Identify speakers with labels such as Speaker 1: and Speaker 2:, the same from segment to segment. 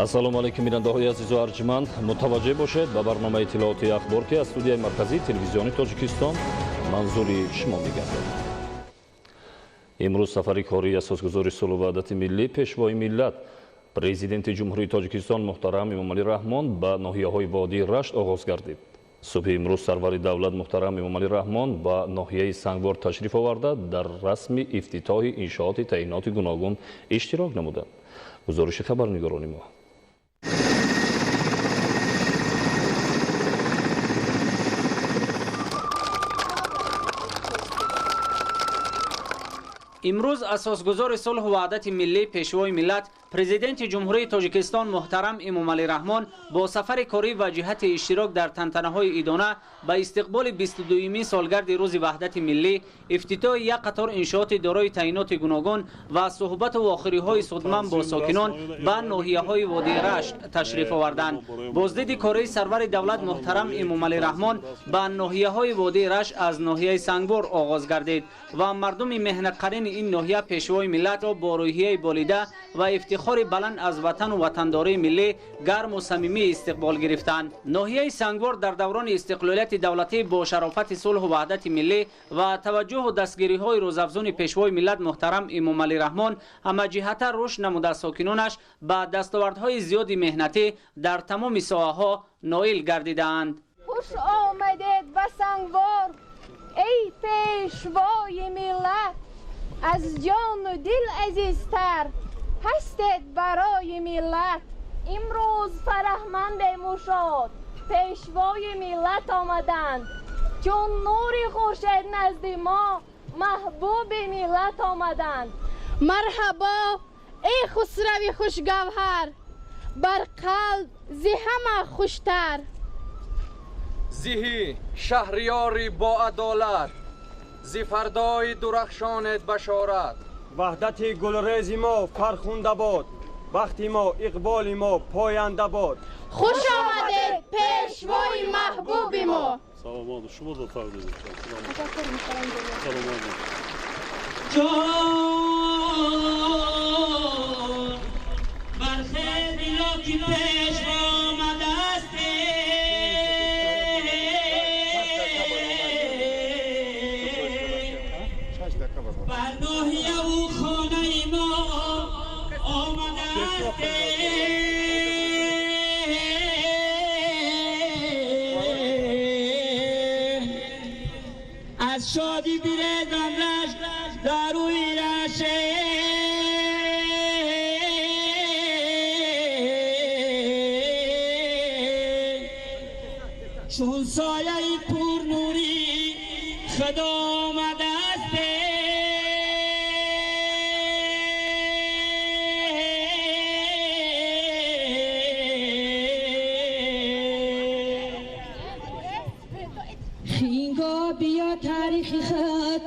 Speaker 1: Ассалому алайкум бинандаҳои азизу арҷманд, мутаваҷҷеҳ бошед ба барномаи иттилоотии ахбор, ки аз студияи марказии телевизиони Тоҷикистон манзури шумо мегардад. Имрӯз сафари кории асосгузори сулҳу ваҳдати миллӣ, пешвои миллат, президенти Ҷумҳурии Тоҷикистон муҳтарам Эмомалӣ Раҳмон ба ноҳияҳои водии Рашт оғоз гардид. Субҳи имрӯз сарвари давлат муҳтарам Эмомалӣ Раҳмон ба ноҳияи Сангвор ташриф оварда, дар расми ифтитоҳи иншооти таъиноти гуногун иштирок намуданд. Гузориши хабарнигорони мо.
Speaker 2: Имрӯз асосгузори сулҳу ваҳдати миллӣ, пешвои миллат, президенти Ҷумҳурии Тоҷикистон муҳтарам Эмомалӣ Раҳмон бо сафари корӣ ва ҷиҳати иштирок дар тантанаҳои идона ба истиқболи 22-юми солгарди рӯзи ваҳдати миллӣ, ифтитоҳи як қатор иншооти дорои таъиноти гуногун ва суҳбату вохӯриҳои судманд бо сокинон ба ноҳияҳои водии Рашт ташриф оварданд. Боздиди кории сарвари давлат муҳтарам Эмомалӣ Раҳмон ба ноҳияҳои водии Рашт аз ноҳияи Сангвор оғоз гардид ва мардуми меҳнатқарини ин ноҳия пешвои миллатро бо рӯҳияи болида ва ифтихори баланд аз ватану ватандории миллӣ гарму самимӣ истиқбол гирифтанд. Ноҳияи Сангвор дар даврони истиқлолияти давлатӣ бо шарофати сулҳу ваҳдати миллӣ ва таваҷҷӯҳу дастгириҳои рӯзафзуни пешвои миллат муҳтарам Эмомалӣ Раҳмон ҳамаҷиҳата рушд намуда, сокинонаш ба дастовардҳои зиёди меҳнатӣ дар тамоми соҳаҳо ноил гардидаанд.
Speaker 3: Хуш омадед ба Сангвор, эй пешвои миллат, аз ҷону дил азизтар ҳастед барои миллат. Имрӯз фараҳмандему шод пешвои миллат омаданд, чун нури хуршед назди мо маҳбуби миллат омаданд.
Speaker 4: Марҳабо, эй хусрави хушгавҳар, бар қалб зи ҳама хуштар.
Speaker 5: Зиҳи шаҳриёри боадолат, зи фардои дурахшонет башорат.
Speaker 6: Ваҳдати гулрези мо фархунда бод, бахти мо, иқболи мо поянда бод.
Speaker 4: Хуш омадед, пешвои маҳбуби мо.
Speaker 7: Саломат, шумо да тақдим. Саломат.
Speaker 8: Ҷон бархез, биё ки пешво омадааст. Бар ноҳияву хонаи мо омадааст. Аз шодӣ бирезам рашк дар рӯи раше, чун сояи пурнурӣ худо омадааст.
Speaker 4: Хинго биё таърихи худ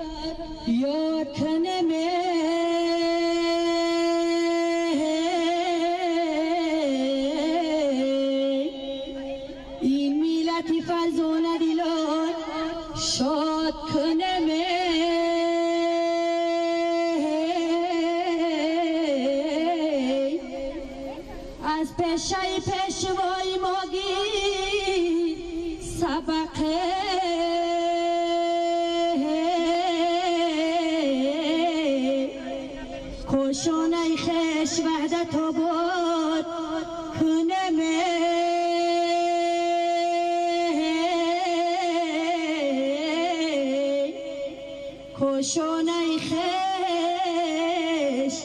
Speaker 4: ёд кунем, ин миллати фарзонадилон шод кунем. Аз пешаи пешвои мо гир сабақе, кошонаи хеш ваҳдат обод кунем. Кошонаи хеш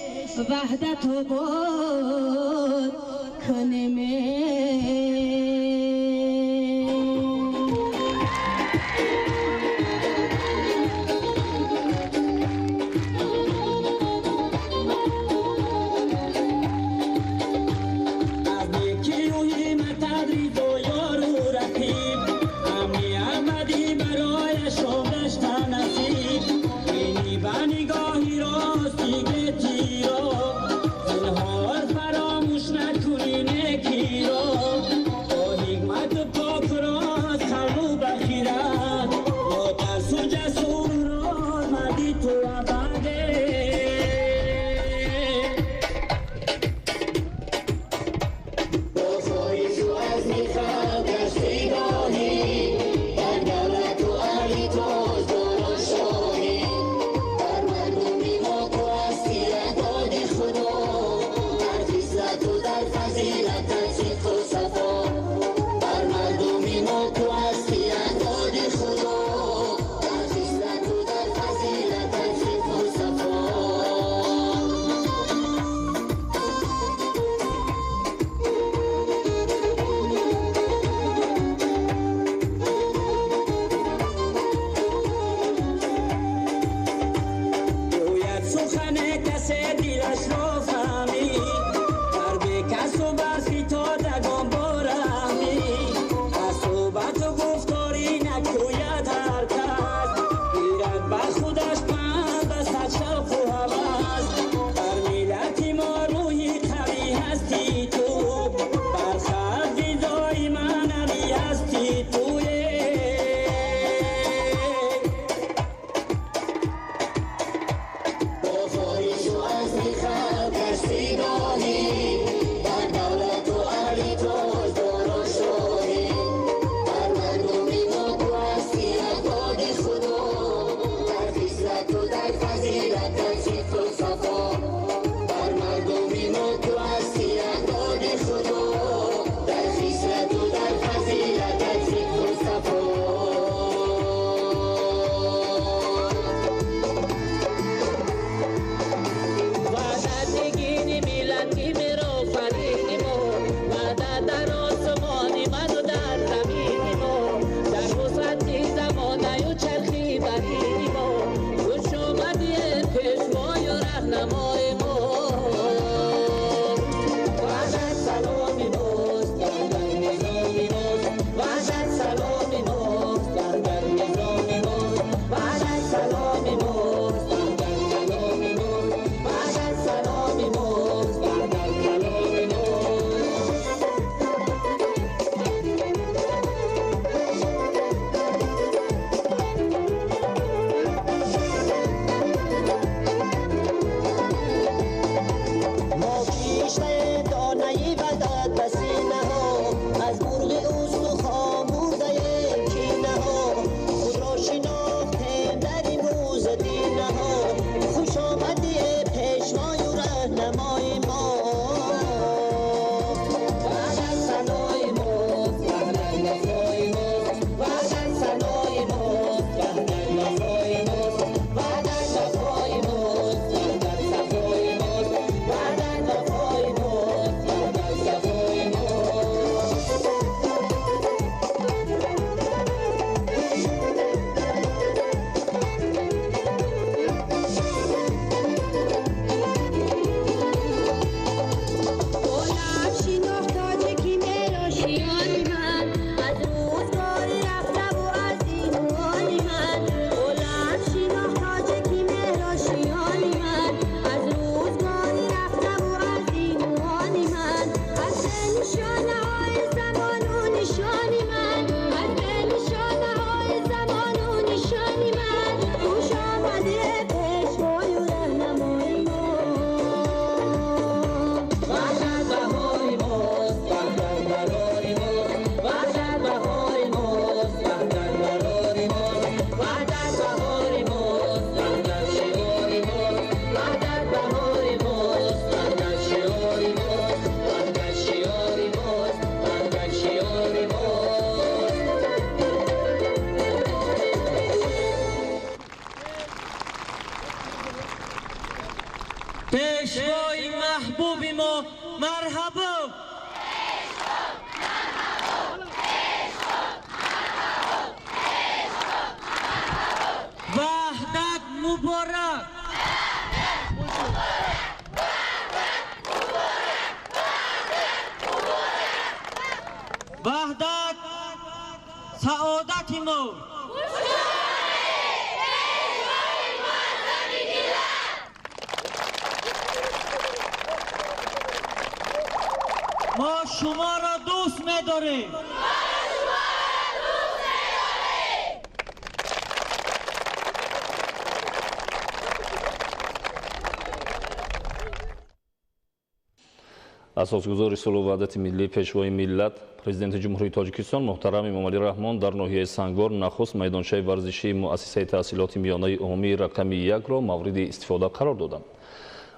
Speaker 4: ваҳдат обод кунем.
Speaker 8: Аз некию ҳиммат ризо ёру рақиб, амни абадӣ барояшон гашта насиб. Бинӣ ба нигоҳи рости гетиро, зинҳор фаромӯш накунӣ некиро. Саодати мо. Мо шуморо дӯст медорем.
Speaker 1: Асосгузори сулҳу ваҳдати миллӣ, Пешвои миллат, Президенти Ҷумҳурии Тоҷикистон муҳтарам Эмомалӣ Раҳмон дар ноҳияи Сангвор нахуст майдончаи варзишии муассисаи таҳсилоти миёнаи умумии рақами 1-ро мавриди истифода қарор доданд.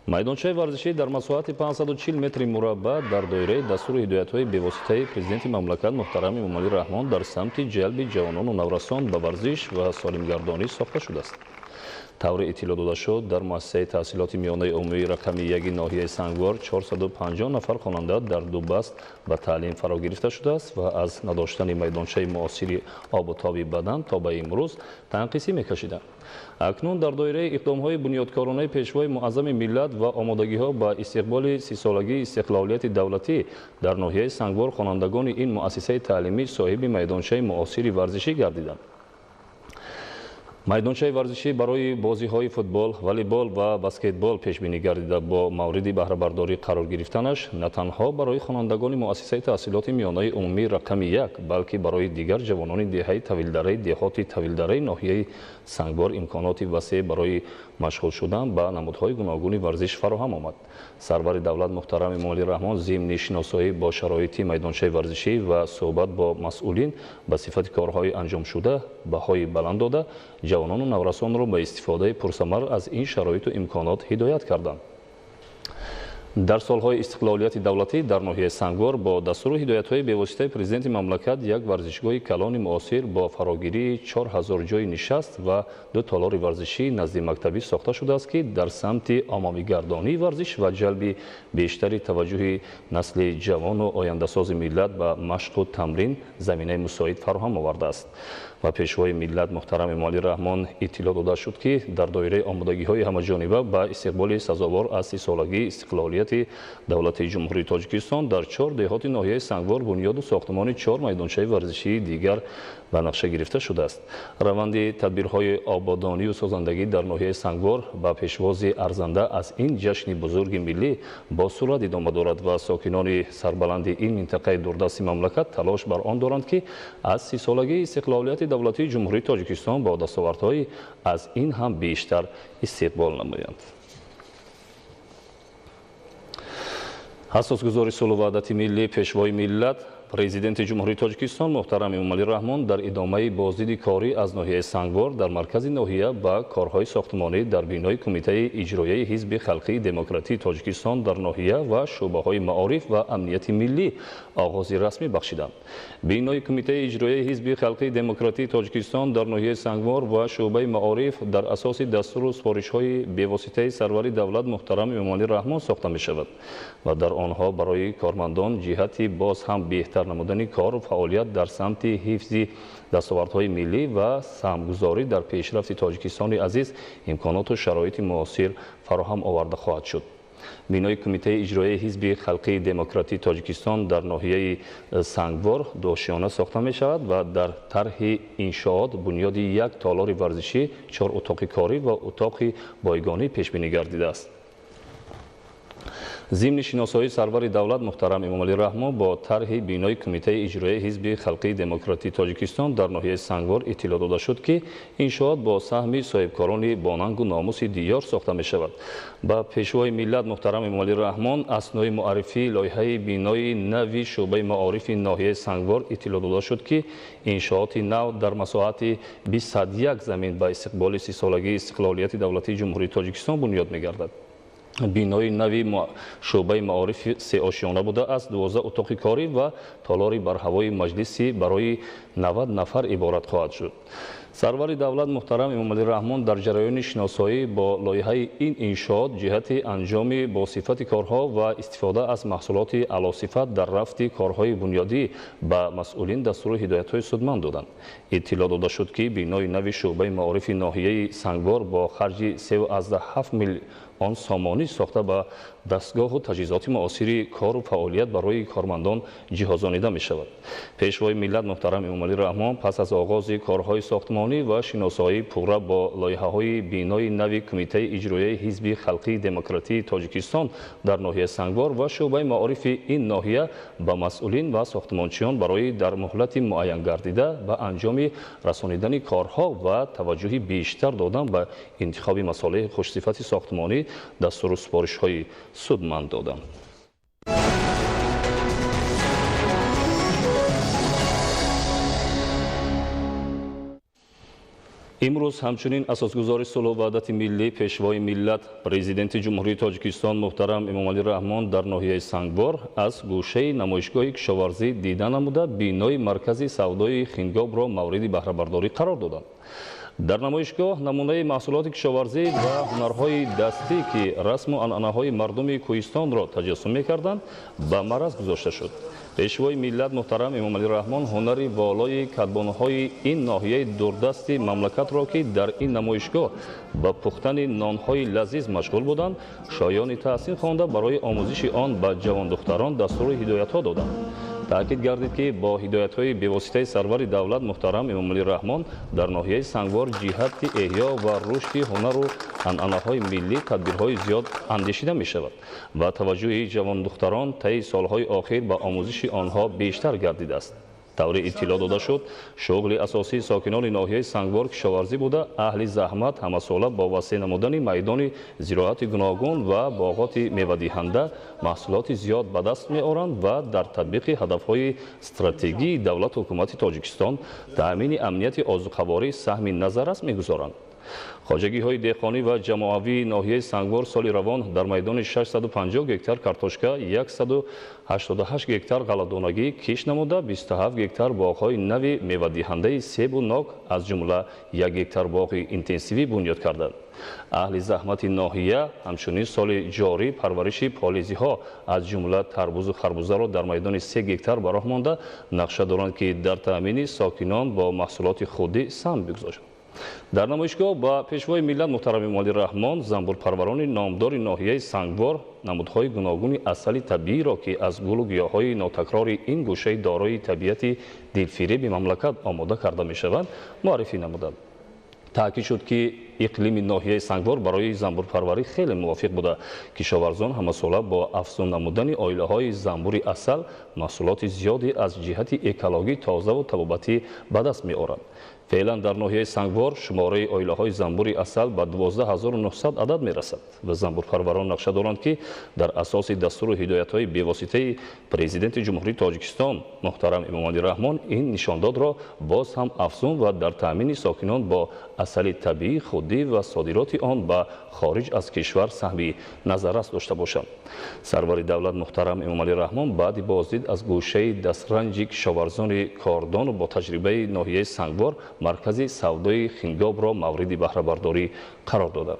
Speaker 1: Майдончаи варзишӣ дар масоҳати 540 метри мураббаъ дар доираи дастуру ҳидоятҳои бевоситаи Президенти мамлакат муҳтарам Эмомалӣ Раҳмон дар самти ҷалби ҷавонону наврасон ба варзиш ва солимгардонӣ сохта шудааст. Тавре иттилоъ дода шуд, дар муассисаи таҳсилоти миёнаи умумии рақами 1 ноҳияи Сангвор 450 нафар хонанда дар ду баст ба таълим фаро гирифта шудааст ва аз надоштани майдончаи муосири обу тоби бадан то ба имрӯз танқисӣ мекашиданд. Акнун дар доираи иқдомҳои бунёдкоронаи Пешвои муаззами миллат ва омодагиҳо ба истиқболи 30-солагии истиқлолияти давлатӣ дар ноҳияи Сангвор хонандагони ин муассисаи таълимӣ соҳиби майдончаи муосири варзишӣ гардиданд. Майдончаи варзишӣ барои бозиҳои футбол, волейбол ва баскетбол пешбинӣ гардида бо мавриди баҳрабардорӣ қарор гирифтанаш на танҳо барои хонандагони муассисаи таҳсилоти миёнаи умумии рақами 1, балки барои дигар ҷавонони деҳаи Тавилдараи деҳоти Тавилдараи ноҳияи Сангвор имконоти васеъ барои машғул шудан ба намудҳои гуногуни варзиш фароҳам омад. Сарвари давлат муҳтарам Эмомалӣ Раҳмон зимни шиносоӣ бо шароити майдончаи варзишӣ ва суҳбат бо масъулин ба сифати корҳои анҷомшуда баҳои баланд дода, ҷавонону наврасонро ба истифодаи пурсамар аз ин шароиту имконот ҳидоят карданд. Дар солҳои истиқлолияти давлатӣ дар ноҳияи Сангвор бо дастуру ҳидоятҳои бевоситаи Президенти мамлакат як варзишгоҳи калони муосир бо фарогирии 4000 ҷойи нишаст ва ду толори варзишӣ назди мактабӣ сохта шудааст, ки дар самти оммавигардонии варзиш ва ҷалби бештари таваҷҷӯҳи насли ҷавону ояндасози миллат ба машқу тамрин заминаи мусоид фароҳам овардааст. Ва Пешвои миллат муҳтарам Эмомалӣ Раҳмон иттилоъ дода шуд, ки дар доираи омодагиҳои ҳамаҷониба ба истиқболи сазовор аз 30-солагии истиқлолияти давлати Ҷумҳурии Тоҷикистон дар 4 деҳоти ноҳияи Сангвор бунёду сохтмони 4 майдончаи варзишии дигар ба нақша гирифта шудааст. Раванди тадбирҳои ободонию созандагӣ дар ноҳияи Сангвор ба пешвози арзанда аз ин ҷашни бузурги миллӣ бо суръат идома дорад ва сокинони сарбаланди ин минтақаи дурдасти мамлакат талош бар он доранд, ки аз 30-солагии истиқлолияти давлатии Ҷумҳурии Тоҷикистон бо дастовардҳои аз ин ҳам бештар истиқбол намоянд. Асосгузори сулҳу ваҳдати миллӣ, Пешвои миллат, Президенти Ҷумҳурии Тоҷикистон муҳтарам Эмомалӣ Раҳмон дар идомаи боздиди корӣ аз ноҳияи Сангвор дар маркази ноҳия ба корҳои сохтмонӣ дар бинои Кумитаи иҷроияи Ҳизби Халқии Демократии Тоҷикистон дар ноҳия ва шӯъбаҳои маориф ва амнияти миллӣ оғози расмӣ бахшиданд. Бинои Кумитаи иҷроияи Ҳизби Халқии Демократии Тоҷикистон дар ноҳияи Сангвор ва шӯъбаи маориф дар асоси дастуру супоришҳои бевоситаи сарвари давлат муҳтарам Эмомалӣ Раҳмон сохта мешавад ва дар онҳо барои кормандон ҷиҳати боз ҳам беҳтар намудани кору фаъолият дар самти ҳифзи дастовардҳои миллӣ ва саҳмгузорӣ дар пешрафти Тоҷикистони азиз имконоту шароити муосир фароҳам оварда хоҳад шуд. Бинои Кумитаи иҷроияи Ҳизби Халқии Демократии Тоҷикистон дар ноҳияи Сангвор дошиёна сохта мешавад ва дар тарҳи иншоот бунёди як толори варзишӣ, 4 утоқи корӣ ва утоқи бойгонӣ пешбинӣ гардидааст. Зимни шиносоии сарвари давлат муҳтарам Эмомалӣ Раҳмон бо тарҳи бинои Кумитаи иҷроияи Ҳизби Халқии Демократии Тоҷикистон дар ноҳияи Сангвор иттилоъ дода шуд, ки иншоот бо саҳми соҳибкорони бонангу номуси диёр сохта мешавад. Ба Пешвои миллат муҳтарам Эмомалӣ Раҳмон аснои муаррифии лоиҳаи бинои нави шӯъбаи маорифи ноҳияи Сангвор иттилоъ дода шуд, ки иншооти нав дар масоҳати 21 замин ба истиқболи 30-солагии истиқлолияти давлатии Ҷумҳурии Тоҷикистон бунёд мегардад. Бинои нави шӯъбаи маориф сеошёна буда аз 12 утоқи корӣ ва толори барҳавои маҷлисӣ барои 90 нафар иборат хоҳад шуд. Сарвари давлат муҳтарам Эмомалӣ Раҳмон дар ҷараёни шиносоӣ бо лоиҳаи ин иншоот ҷиҳати анҷоми бо сифати корҳо ва истифода аз маҳсулоти аълосифат дар рафти корҳои бунёдӣ ба масъулин дастуру ҳидоятҳои судманд доданд. Иттилоъ дода шуд, ки бинои нави шӯъбаи маорифи ноҳияи Сангвор бо харҷи 3,7 миллион сомонӣ сохта ба дастгоҳу таҷҳизоти муосири кору фаъолият барои кормандон ҷиҳозонида мешавад. Пешвои миллат муҳтарам Эмомалӣ Раҳмон пас аз оғози корҳои сохтмонӣ ва шиносоии пурра бо лоиҳаҳои бинои нави Кумитаи иҷроияи Ҳизби халқии демократии Тоҷикистон дар ноҳияи Сангвор ва шӯъбаи маорифи ин ноҳия ба масъулин ва сохтмончиён барои дар муҳлати муайянгардида ба анҷоми расонидани корҳо ва таваҷҷӯҳи бештар додан ба интихоби масолеҳи хушсифати сохтмонӣ дастуру супоришҳои судманд доданд. Имрӯз ҳамчунин асосгузори сулҳу ваҳдати миллӣ, пешвои миллат, президенти Ҷумҳурии Тоҷикистон муҳтарам Эмомалӣ Раҳмон дар ноҳияи Сангвор аз гӯшаи намоишгоҳи кишоварзӣ дида намуда бинои маркази савдои Хингобро мавриди баҳрабардорӣ қарор доданд. Дар намоишгоҳ намунаи маҳсулоти кишоварзӣ ва ҳунарҳои дастӣ, ки расму анъанаҳои мардуми кӯҳистонро таҷассум мекарданд, ба мараз гузошта шуд. Пешвои миллат муҳтарам Эмомалӣ Раҳмон ҳунари волои кадбонҳои ин ноҳияи дурдасти мамлакатро, ки дар ин намоишгоҳ ба пухтани нонҳои лазиз машғул буданд, шоёни таҳсин хонда барои омӯзиши он ба ҷавондухтарон дастуру ҳидоятҳо доданд. Таъкид гардид, ки бо ҳидоятҳои бевоситаи сарвари давлат муҳтарам Эмомалӣ Раҳмон дар ноҳияи Сангвор ҷиҳати эҳё ва рушди ҳунару анъанаҳои миллӣ тадбирҳои зиёд андешида мешавад ва таваҷҷӯҳи ҷавондухтарон таи солҳои охир ба омӯзиши онҳо бештар гардидааст. Тавре иттилоъ дода шуд, шуғли асосии сокинони ноҳияи Сангвор кишоварзӣ буда, аҳли заҳмат ҳамасола бо васеъ намудани майдони зироати гуногун ва боғоти мевадиҳанда маҳсулоти зиёд ба даст меоранд ва дар татбиқи ҳадафҳои стратегии давлату ҳукумати Тоҷикистон таъмини амнияти озуқаворӣ саҳми назаррас мегузоранд. Хоҷагиҳои деҳқонӣ ва ҷамоавии ноҳияи Сангвор соли равон дар майдони 650 гектар картошка, 188 гектар ғалладонагӣ кишт намуда, 27 гектар боғҳои нави мевадиҳандаи себу нок, аз ҷумла 1 гектар боғи интенсивӣ бунёд карданд. Аҳли заҳмати ноҳия ҳамчунин соли ҷорӣ парвариши полизиҳо, аз ҷумла тарбузу харбузаро дар майдони 3 гектар ба роҳ монда, нақша доранд, ки дар таъмини сокинон бо маҳсулоти худӣ саҳм бигузоранд. Дар намоишгоҳ ба пешвои миллат муҳтарам Эмомалӣ Раҳмон занбурпарварони номдори ноҳияи Сангвор намудҳои гуногуни асали табииро, ки аз гулу гиёҳҳои нотакрори ин гӯшаи дорои табиати дилфиреби мамлакат омода карда мешаванд, муаррифӣ намуданд. Таъкид шуд, ки иқлими ноҳияи Сангвор барои занбурпарварӣ хеле мувофиқ буда, кишоварзон ҳамасола бо афзун намудани оилаҳои занбури асал маҳсулоти зиёде аз ҷиҳати экологӣ тозаву табобатӣ ба даст меоранд. Феълан дар ноҳияи Сангвор шумораи оилаҳои занбури асал ба 12900 адад мерасад ва занбурпарварон нақша доранд, ки дар асоси дастуру ҳидоятҳои бевоситаи президенти Ҷумҳурии Тоҷикистон муҳтарам Эмомалӣ Раҳмон ин нишондодро боз ҳам афзун ва дар таъмини сокинон бо асали табиии худӣ ва содироти он ба хориҷ аз кишвар саҳми назаррас дошта бошанд. Сарвари давлат муҳтарам Эмомалӣ Раҳмон баъди боздид аз гӯшаи дастранҷи кишоварзони кордону бо таҷрибаи ноҳияи Сангвор маркази савдои Хингобро мавриди баҳрабардорӣ қарор доданд.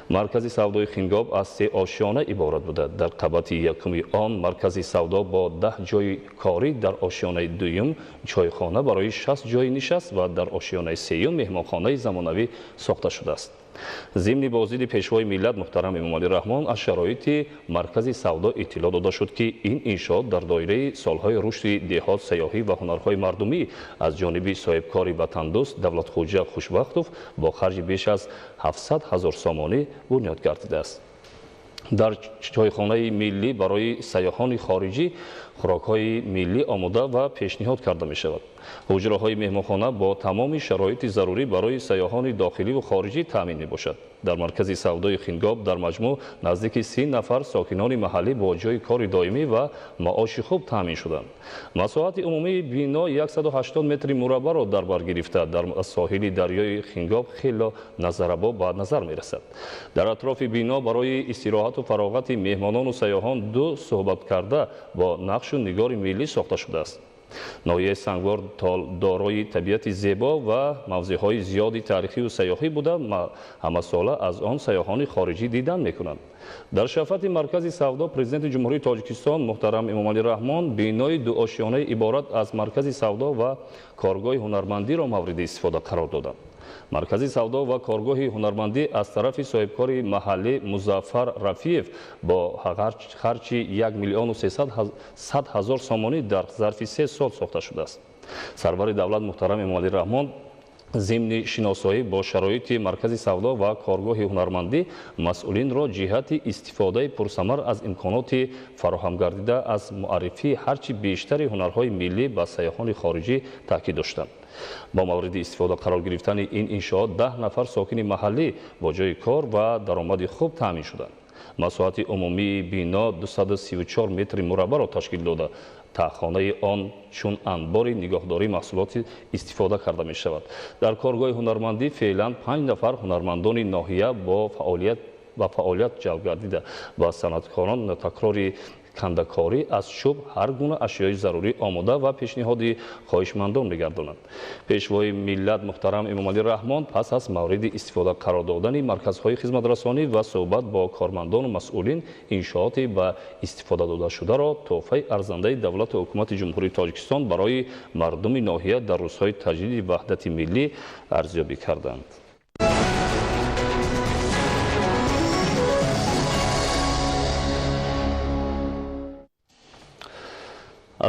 Speaker 1: Маркази савдои Хингоб аз 3 ошёна иборат буда, дар қабати якуми он маркази савдо бо 10 ҷойи корӣ, дар ошёнаи дуюм чойхона барои 60 ҷойи нишаст ва дар ошёнаи сеюм меҳмонхонаи замонавӣ сохта шудааст. Зимни боздиди пешвои миллат муҳтарам Эмомалӣ Раҳмон аз шароити маркази савдо иттилоъ дода шуд, ки ин иншоот дар доираи солҳои рушди деҳот, сайёҳӣ ва ҳунарҳои мардумӣ аз ҷониби соҳибкори ватандӯст Давлатхӯҷа Хушбахтов бо харҷи беш аз 700 000 сомонӣ бунёд гардидааст. Дар чойхонаи миллӣ барои сайёҳони хориҷӣ хӯрокҳои миллӣ омода ва пешниҳод карда мешавад. Ҳуҷраҳои меҳмонхона бо тамоми шароити зарурӣ барои сайёҳони дохилӣ ва хориҷӣ таъмин мебошад. Дар маркази савдои Хингоб дар маҷмӯъ наздики 30 нафар сокинони маҳаллӣ бо ҷойи кори доимӣ ва маоши хуб таъмин шуданд. Масоҳати умумии бино 180 метри мураббаъро дар бар гирифта, дар соҳили дарёи Хингоб хело назарабо ба назар мерасад. Дар атрофи бино барои истироҳату фароғати меҳмонону сайёҳон 2 суҳбаткарда бо нақшу нигори миллӣ сохта шудааст. Ноҳияи Сангвор дорои табиати зебо ва мавзеъҳои зиёди таърихию сайёҳӣ буда, ҳамасола аз он сайёҳони хориҷӣ дидан мекунанд. Дар шафати маркази савдо президенти Ҷумҳурии Тоҷикистон муҳтарам Эмомалӣ Раҳмон бинои дуошёнаи иборат аз маркази савдо ва коргоҳи ҳунармандиро мавриди истифода қарор доданд. Маркази савдо ва коргоҳи ҳунармандӣ аз тарафи соҳибкори маҳаллӣ Музаффар Рафиев бо харҷи 1 300 000 сомонӣ дар зарфи 3 сол сохта шудааст. Сарвари давлат муҳтарам Эмомалӣ Раҳмон зимни шиносоӣ бо шароити маркази савдо ва коргоҳи ҳунармандӣ масъулинро ҷиҳати истифодаи пурсамар аз имконоти фароҳамгардида аз муаррифии ҳарчи бештари ҳунарҳои миллӣ ба сайёҳони хориҷӣ таъкид доштанд. Бо мавриди истифода қарор гирифтани ин иншоот 10 нафар сокини маҳаллӣ бо ҷойи кор ва даромади хуб таъмин шуданд. Масоҳати умумии бино 234 метри мураббаъро ташкил дода, таҳхонаи он чун анбори нигоҳдории маҳсулоти истифода карда мешавад. Дар коргоҳи ҳунармандӣ феълан 5 нафар ҳунармандони ноҳия ба фаъолият ҷалб гардида ва санъаткорон такрори кандакорӣ аз чӯб ҳар гуна ашёи зарурӣ омода ва пешниҳоди хоҳишмандон мегардонанд. Пешвои миллат муҳтарам Эмомалӣ Раҳмон пас аз мавриди истифода қарор додани марказҳои хизматрасонӣ ва суҳбат бо кормандону масъулин иншооти ба истифода додашударо тӯҳфаи арзандаи давлату ҳукумати Ҷумҳурии Тоҷикистон барои мардуми ноҳия дар рӯзҳои таҷдиди ваҳдати миллӣ арзёбӣ карданд.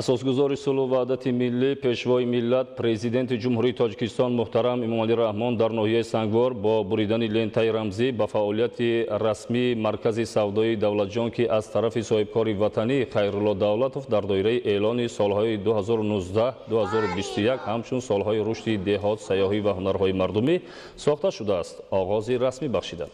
Speaker 1: Асосгузори сулҳу ваҳдати миллӣ, пешвои миллат, президенти Ҷумҳурии Тоҷикистон муҳтарам Эмомалӣ Раҳмон дар ноҳияи Сангвор бо буридани лентаи рамзӣ ба фаъолияти расмии маркази савдои Давлатҷон, ки аз тарафи соҳибкори ватанӣ Хайрулло Давлатов дар доираи эълони солҳои 2019-2021 ҳамчун солҳои рушди деҳот, сайёҳӣ ва ҳунарҳои мардумӣ сохта шудааст, оғози расмӣ бахшиданд.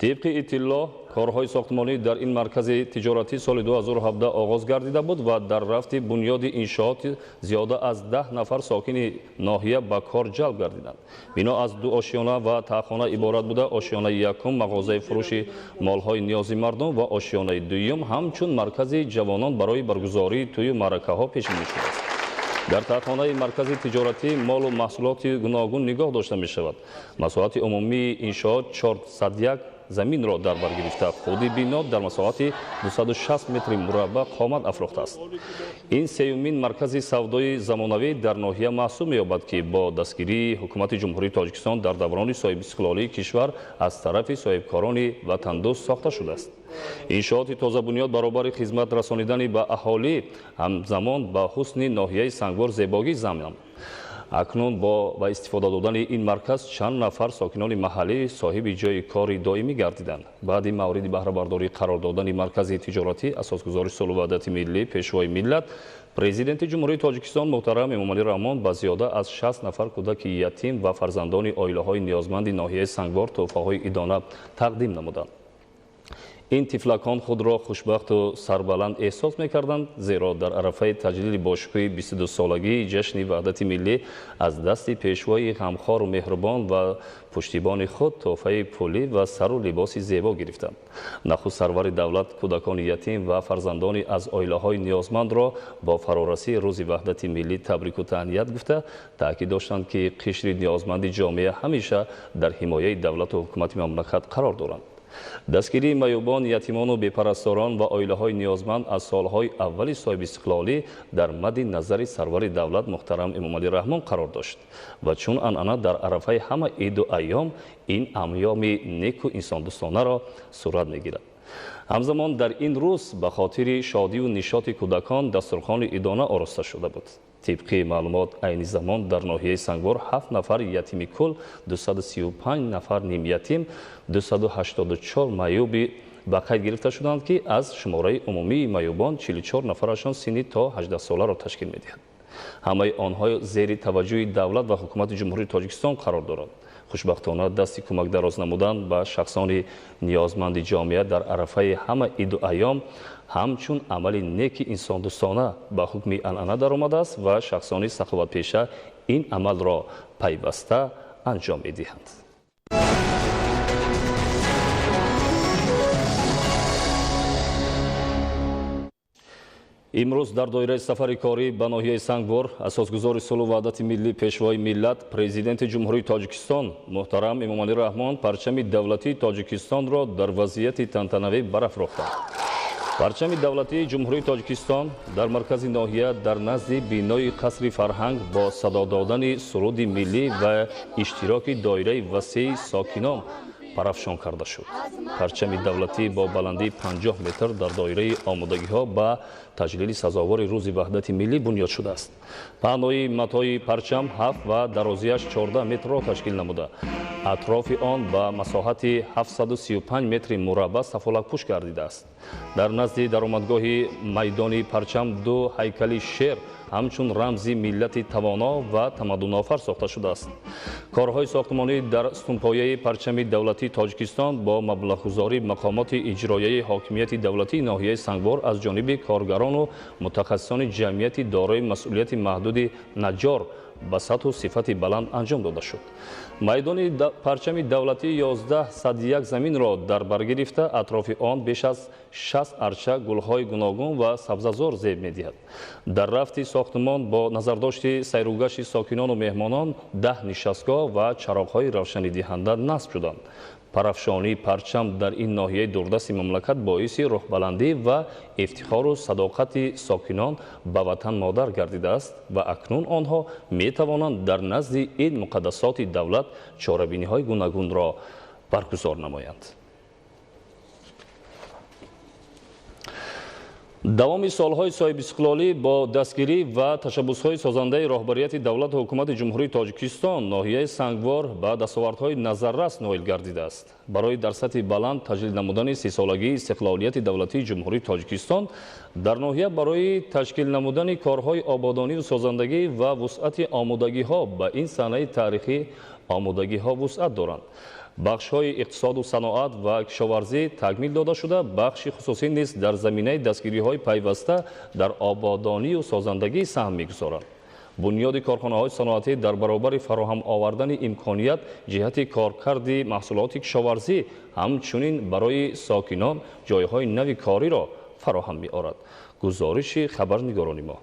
Speaker 1: Тибқи иттилоъ, корҳои сохтмонӣ дар ин маркази тиҷоратӣ соли 2017 оғоз гардида буд ва дар рафти бунёди иншоот зиёда аз 10 нафар сокини ноҳия ба кор ҷалб гардиданд. Бино аз 2 ошёна ва таҳхона иборат буда, ошёнаи якум мағозаи фурӯши молҳои ниёзи мардум ва ошёнаи дуюм ҳамчун маркази ҷавонон барои баргузории тӯю маъракаҳо пешбинӣ шудааст. Дар таҳхонаи маркази тиҷоратӣ молу маҳсулоти гуногун нигоҳ дошта мешавад. Масоҳати умумии иншоот 401 заминро дар бар гирифта, худи бино дар масоҳати 260 метри мураббаъ қомат афрохтааст. Ин сеюмин маркази савдои замонавӣ дар ноҳия маҳсуб меёбад, ки бо дастгирии ҳукумати Ҷумҳурии Тоҷикистон дар даврони соҳибистиқлолии кишвар аз тарафи соҳибкорони ватандӯст сохта шудааст. Иншооти тозабунёд баробари хизмат расонидани ба аҳолӣ ҳамзамон ба ҳусни ноҳияи Сангвор зебогӣ заминам. Акнун бо ба истифода додани ин марказ чанд нафар сокинони маҳаллӣ соҳиби ҷойи кори доимӣ гардиданд. Баъди мавриди баҳрабардорӣ қарор додани маркази тиҷоратӣ асосгузори сулҳу ваҳдати миллӣ, пешвои миллат, президенти Ҷумҳурии Тоҷикистон муҳтарам Эмомалӣ Раҳмон ба зиёда аз 60 нафар кӯдаки ятим ва фарзандони оилаҳои ниёзманди ноҳияи Сангвор тӯҳфаҳои идона тақдим намуданд. Ин тифлакон худро хушбахту сарбаланд эҳсос мекарданд, зеро дар арафаи таҷлили бошукӯҳи 22-солагии ҷашни ваҳдати миллӣ аз дасти пешвои ғамхору меҳрубон ва пуштибони худ тӯҳфаи пулӣ ва сару либоси зебо гирифтанд. Нахуст сарвари давлат кӯдакони ятим ва фарзандони аз оилаҳои ниёзмандро бо фарорасии рӯзи ваҳдати миллӣ табрику таҳният гуфта, таъкид доштанд, ки қишри ниёзманди ҷомеа ҳамеша дар ҳимояи давлату ҳукумати мамлакат қарор доранд. Дастгирии маъюбон, ятимону бепарасторон ва оилаҳои ниёзманд аз солҳои аввали соҳибистиқлолӣ дар мадди назари сарвари давлат муҳтарам Эмомалӣ Раҳмон қарор дошт ва чун анъана дар арафаи ҳама иду айём ин айёми неку инсондӯстонаро сурат мегирад. Ҳамзамон дар ин рӯз ба хотири шодиву нишоти кӯдакон дастурхони идона ороста шуда буд. Тибқи маълумот, айни замон дар ноҳияи Сангвор 7 нафар ятими кул, 235 нафар нимятим, 284 маъюби ба қайд гирифта шуданд, ки аз шумораи умумии маъюбон 44 нафарашон синни то 18 соларо ташкил медиҳад. Ҳамаи онҳо зери таваҷҷӯҳи давлат ва ҳукумати Ҷумҳурии Тоҷикистон қарор доранд. Хушбахтона дасти кӯмак дароз намудан ба шахсони ниёзманди ҷомеа дар арафаи ҳама иду айём ҳамчун амали неки инсондӯстона ба ҳукми анъана даромадааст ва шахсони саховатпеша ин амалро пайваста анҷом медиҳанд. Имрӯз дар доираи сафари корӣ ба ноҳияи Сангвор асосгузори сулҳу ваҳдати миллӣ, пешвои миллат, президенти Ҷумҳурии Тоҷикистон муҳтарам Эмомалӣ Раҳмон парчами давлатии Тоҷикистонро дар вазъияти тантанавӣ барафрохтанд. Парчами давлатии Ҷумҳурии Тоҷикистон дар маркази ноҳия дар назди бинои қасри фарҳанг бо садо додани суруди миллӣ ва иштироки доираи васеи сокинон парафшон карда шуд. Парчами давлатӣ бо баландии 50 метр дар доираи омодагиҳо ба таҷлили сазовори Рӯзи Ваҳдати миллӣ бунёд шудааст. Паҳнои матои парчам 7 ва дарозиаш 14 метрро ташкил намуда, атрофи он ба масоҳати 735 метри мураббаъ сафолакпӯш гардидааст. Дар назди даромадгоҳи майдони парчам ду ҳайкали шер ҳамчун рамзи миллати тавоно ва тамаддунофар сохта шудааст. Корҳои сохтмонӣ дар сутунпояи парчами давлатии Тоҷикистон бо маблағгузории мақомоти иҷроияи ҳокимияти давлатии ноҳияи Сангвор аз ҷониби коргарону мутахассисони ҷамъияти дорои масъулияти маҳдуди Наҷор ба сатҳу сифати баланд анҷом дода шуд. Майдони парчами давлатӣ 1101 заминро дар бар гирифта, атрофи он беш аз 60 арча гулҳои гуногун ва сабзазор зеб медиҳад. Дар рафти сохтмон бо назардошти сайругашти сокинону меҳмонон 10 нишастгоҳ ва чароғҳои равшанидиҳанда насб шуданд. Парафшонии парчам дар ин ноҳияи дурдасти мамлакат боиси рӯҳбаландӣ ва ифтихору садоқати сокинон ба ватан модар гардидааст ва акнун онҳо метавонанд дар назди ин муқаддасоти давлат чорабиниҳои гуногунро баргузор намоянд. Давоми солҳои соҳибистиқлолӣ бо дастгирӣ ва ташаббусҳои созандаи роҳбарияти давлату ҳукумати Ҷумҳурии Тоҷикистон ноҳияи Сангвор ба дастовардҳои назаррас ноил гардидааст. Барои дар сатҳи баланд таҷлил намудани сесолагии истиқлолияти давлатии Ҷумҳурии Тоҷикистон дар ноҳия барои ташкил намудани корҳои ободонию созандагӣ ва вусъати омодагиҳо ба ин саҳнаи таърихӣ омодагиҳо вусъат доранд. Бахшҳои иқтисоду саноат ва кишоварзӣ такмил дода шуда, бахши хусусӣ низ дар заминаи дастгириҳои пайваста дар ободонию созандагӣ саҳм мегузоранд. Бунёди корхонаҳои саноатӣ дар баробари фароҳам овардани имконият ҷиҳати коркарди маҳсулоти кишоварзӣ ҳамчунин барои сокинон ҷойҳои нави кориро фароҳам меорад. Гузориши хабарнигорони мо.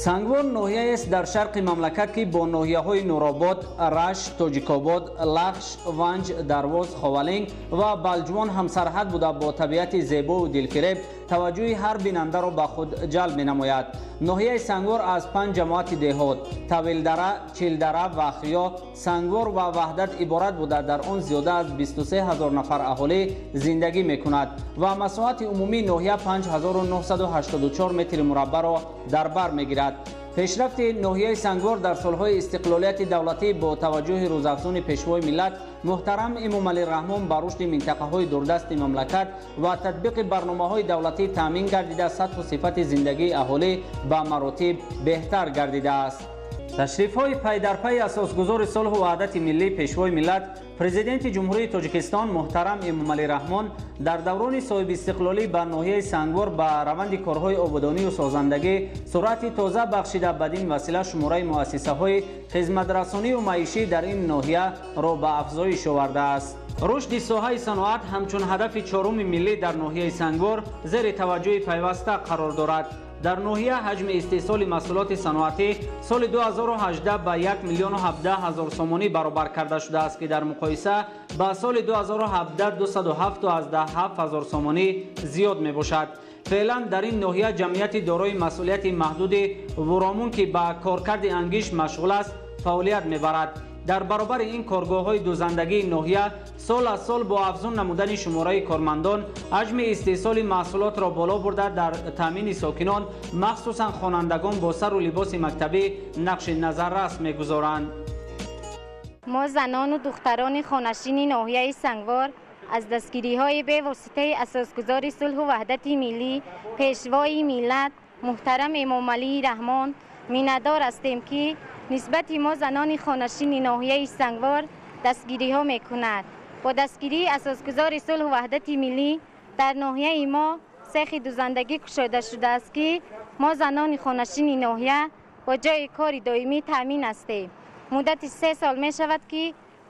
Speaker 2: Сангвор ноҳияест дар шарқи мамлакат, ки бо ноҳияҳои Нуробод, Рашт, Тоҷикобод, Лахш, Ванҷ, Дарвоз, Ховалинг ва Балҷувон ҳамсарҳад буда, бо табиати зебову дилфиреб таваҷҷӯҳи ҳар бинандаро ба худ ҷалб менамояд. Ноҳияи Сангвор аз 5 ҷамоати деҳот Тавилдара, Чилдара, Вахриё, Сангвор ва Ваҳдат иборат буда, дар он зиёда аз 23 000 нафар аҳолӣ зиндагӣ мекунад ва масоҳати умумии ноҳия 5984 метри мураббаъро дар бар мегирад. Пешрафти ноҳияи Сангвор дар солҳои истиқлолияти давлатӣ бо таваҷҷӯҳи рӯзафзуни пешвои миллат муҳтарам Эмомалӣ Раҳмон ба рушди минтақаҳои дурдасти мамлакат ва татбиқи барномаҳои давлатӣ таъмин гардида, сатҳу сифати зиндагии аҳолӣ ба маротиб беҳтар гардидааст. Ташрифҳои пайдарпайи асосгузори сулҳу ваҳдати миллӣ, пешвои миллат, президенти Ҷумҳурии Тоҷикистон муҳтарам Эмомалӣ Раҳмон дар даврони соҳибистиқлолӣ ба ноҳияи Сангвор ба раванди корҳои ободонию созандагӣ суръати тоза бахшида, бадин васила шумораи муассисаҳои хизматрасонию маишӣ дар ин ноҳия ро ба афзоиш овардааст. Рушди соҳаи саноат ҳамчун ҳадафи чоруми миллӣ дар ноҳияи Сангвор зери таваҷҷӯҳи пайваста қарор дорад. Дар ноҳия ҳаҷми истеҳсоли маҳсулоти саноатӣ соли 2018 ба 1 017 000 сомонӣ баробар карда шудааст, ки дар муқоиса ба соли 2017 207,7 ҳазор сомонӣ зиёд мебошад. Феълан дар ин ноҳия ҷамъияти дорои масъулияти маҳдуди Вуромун, ки ба коркарди ангишт машғул аст, фаъолият мебарад. Дар баробари ин коргоҳҳои дӯзандагии ноҳия сол аз сол бо афзун намудани шумораи кормандон ҳаҷми истеҳсоли маҳсулотро боло бурда, дар таъмини сокинон, махсусан хонандагон бо сару либоси мактабӣ нақши назаррас мегузоранд.
Speaker 9: Мо занону духтарони хонашини ноҳияи Сангвор аз дастгириҳои бевоситаи асосгузори сулҳу ваҳдати миллӣ, пешвои миллат муҳтарам Эмомалӣ Раҳмон миннатдор ҳастем, ки нисбати мо занони хонашини ноҳияи Сангвор дастгириҳо мекунад. Бо дастгирии асосгузори сулҳу ваҳдати миллӣ дар ноҳияи мо сехи дӯзандагӣ кушода шудааст, ки мо занони хонашини ноҳия бо ҷойи кори доимӣ таъмин ҳастем. Муддати 3 сол мешавад, ки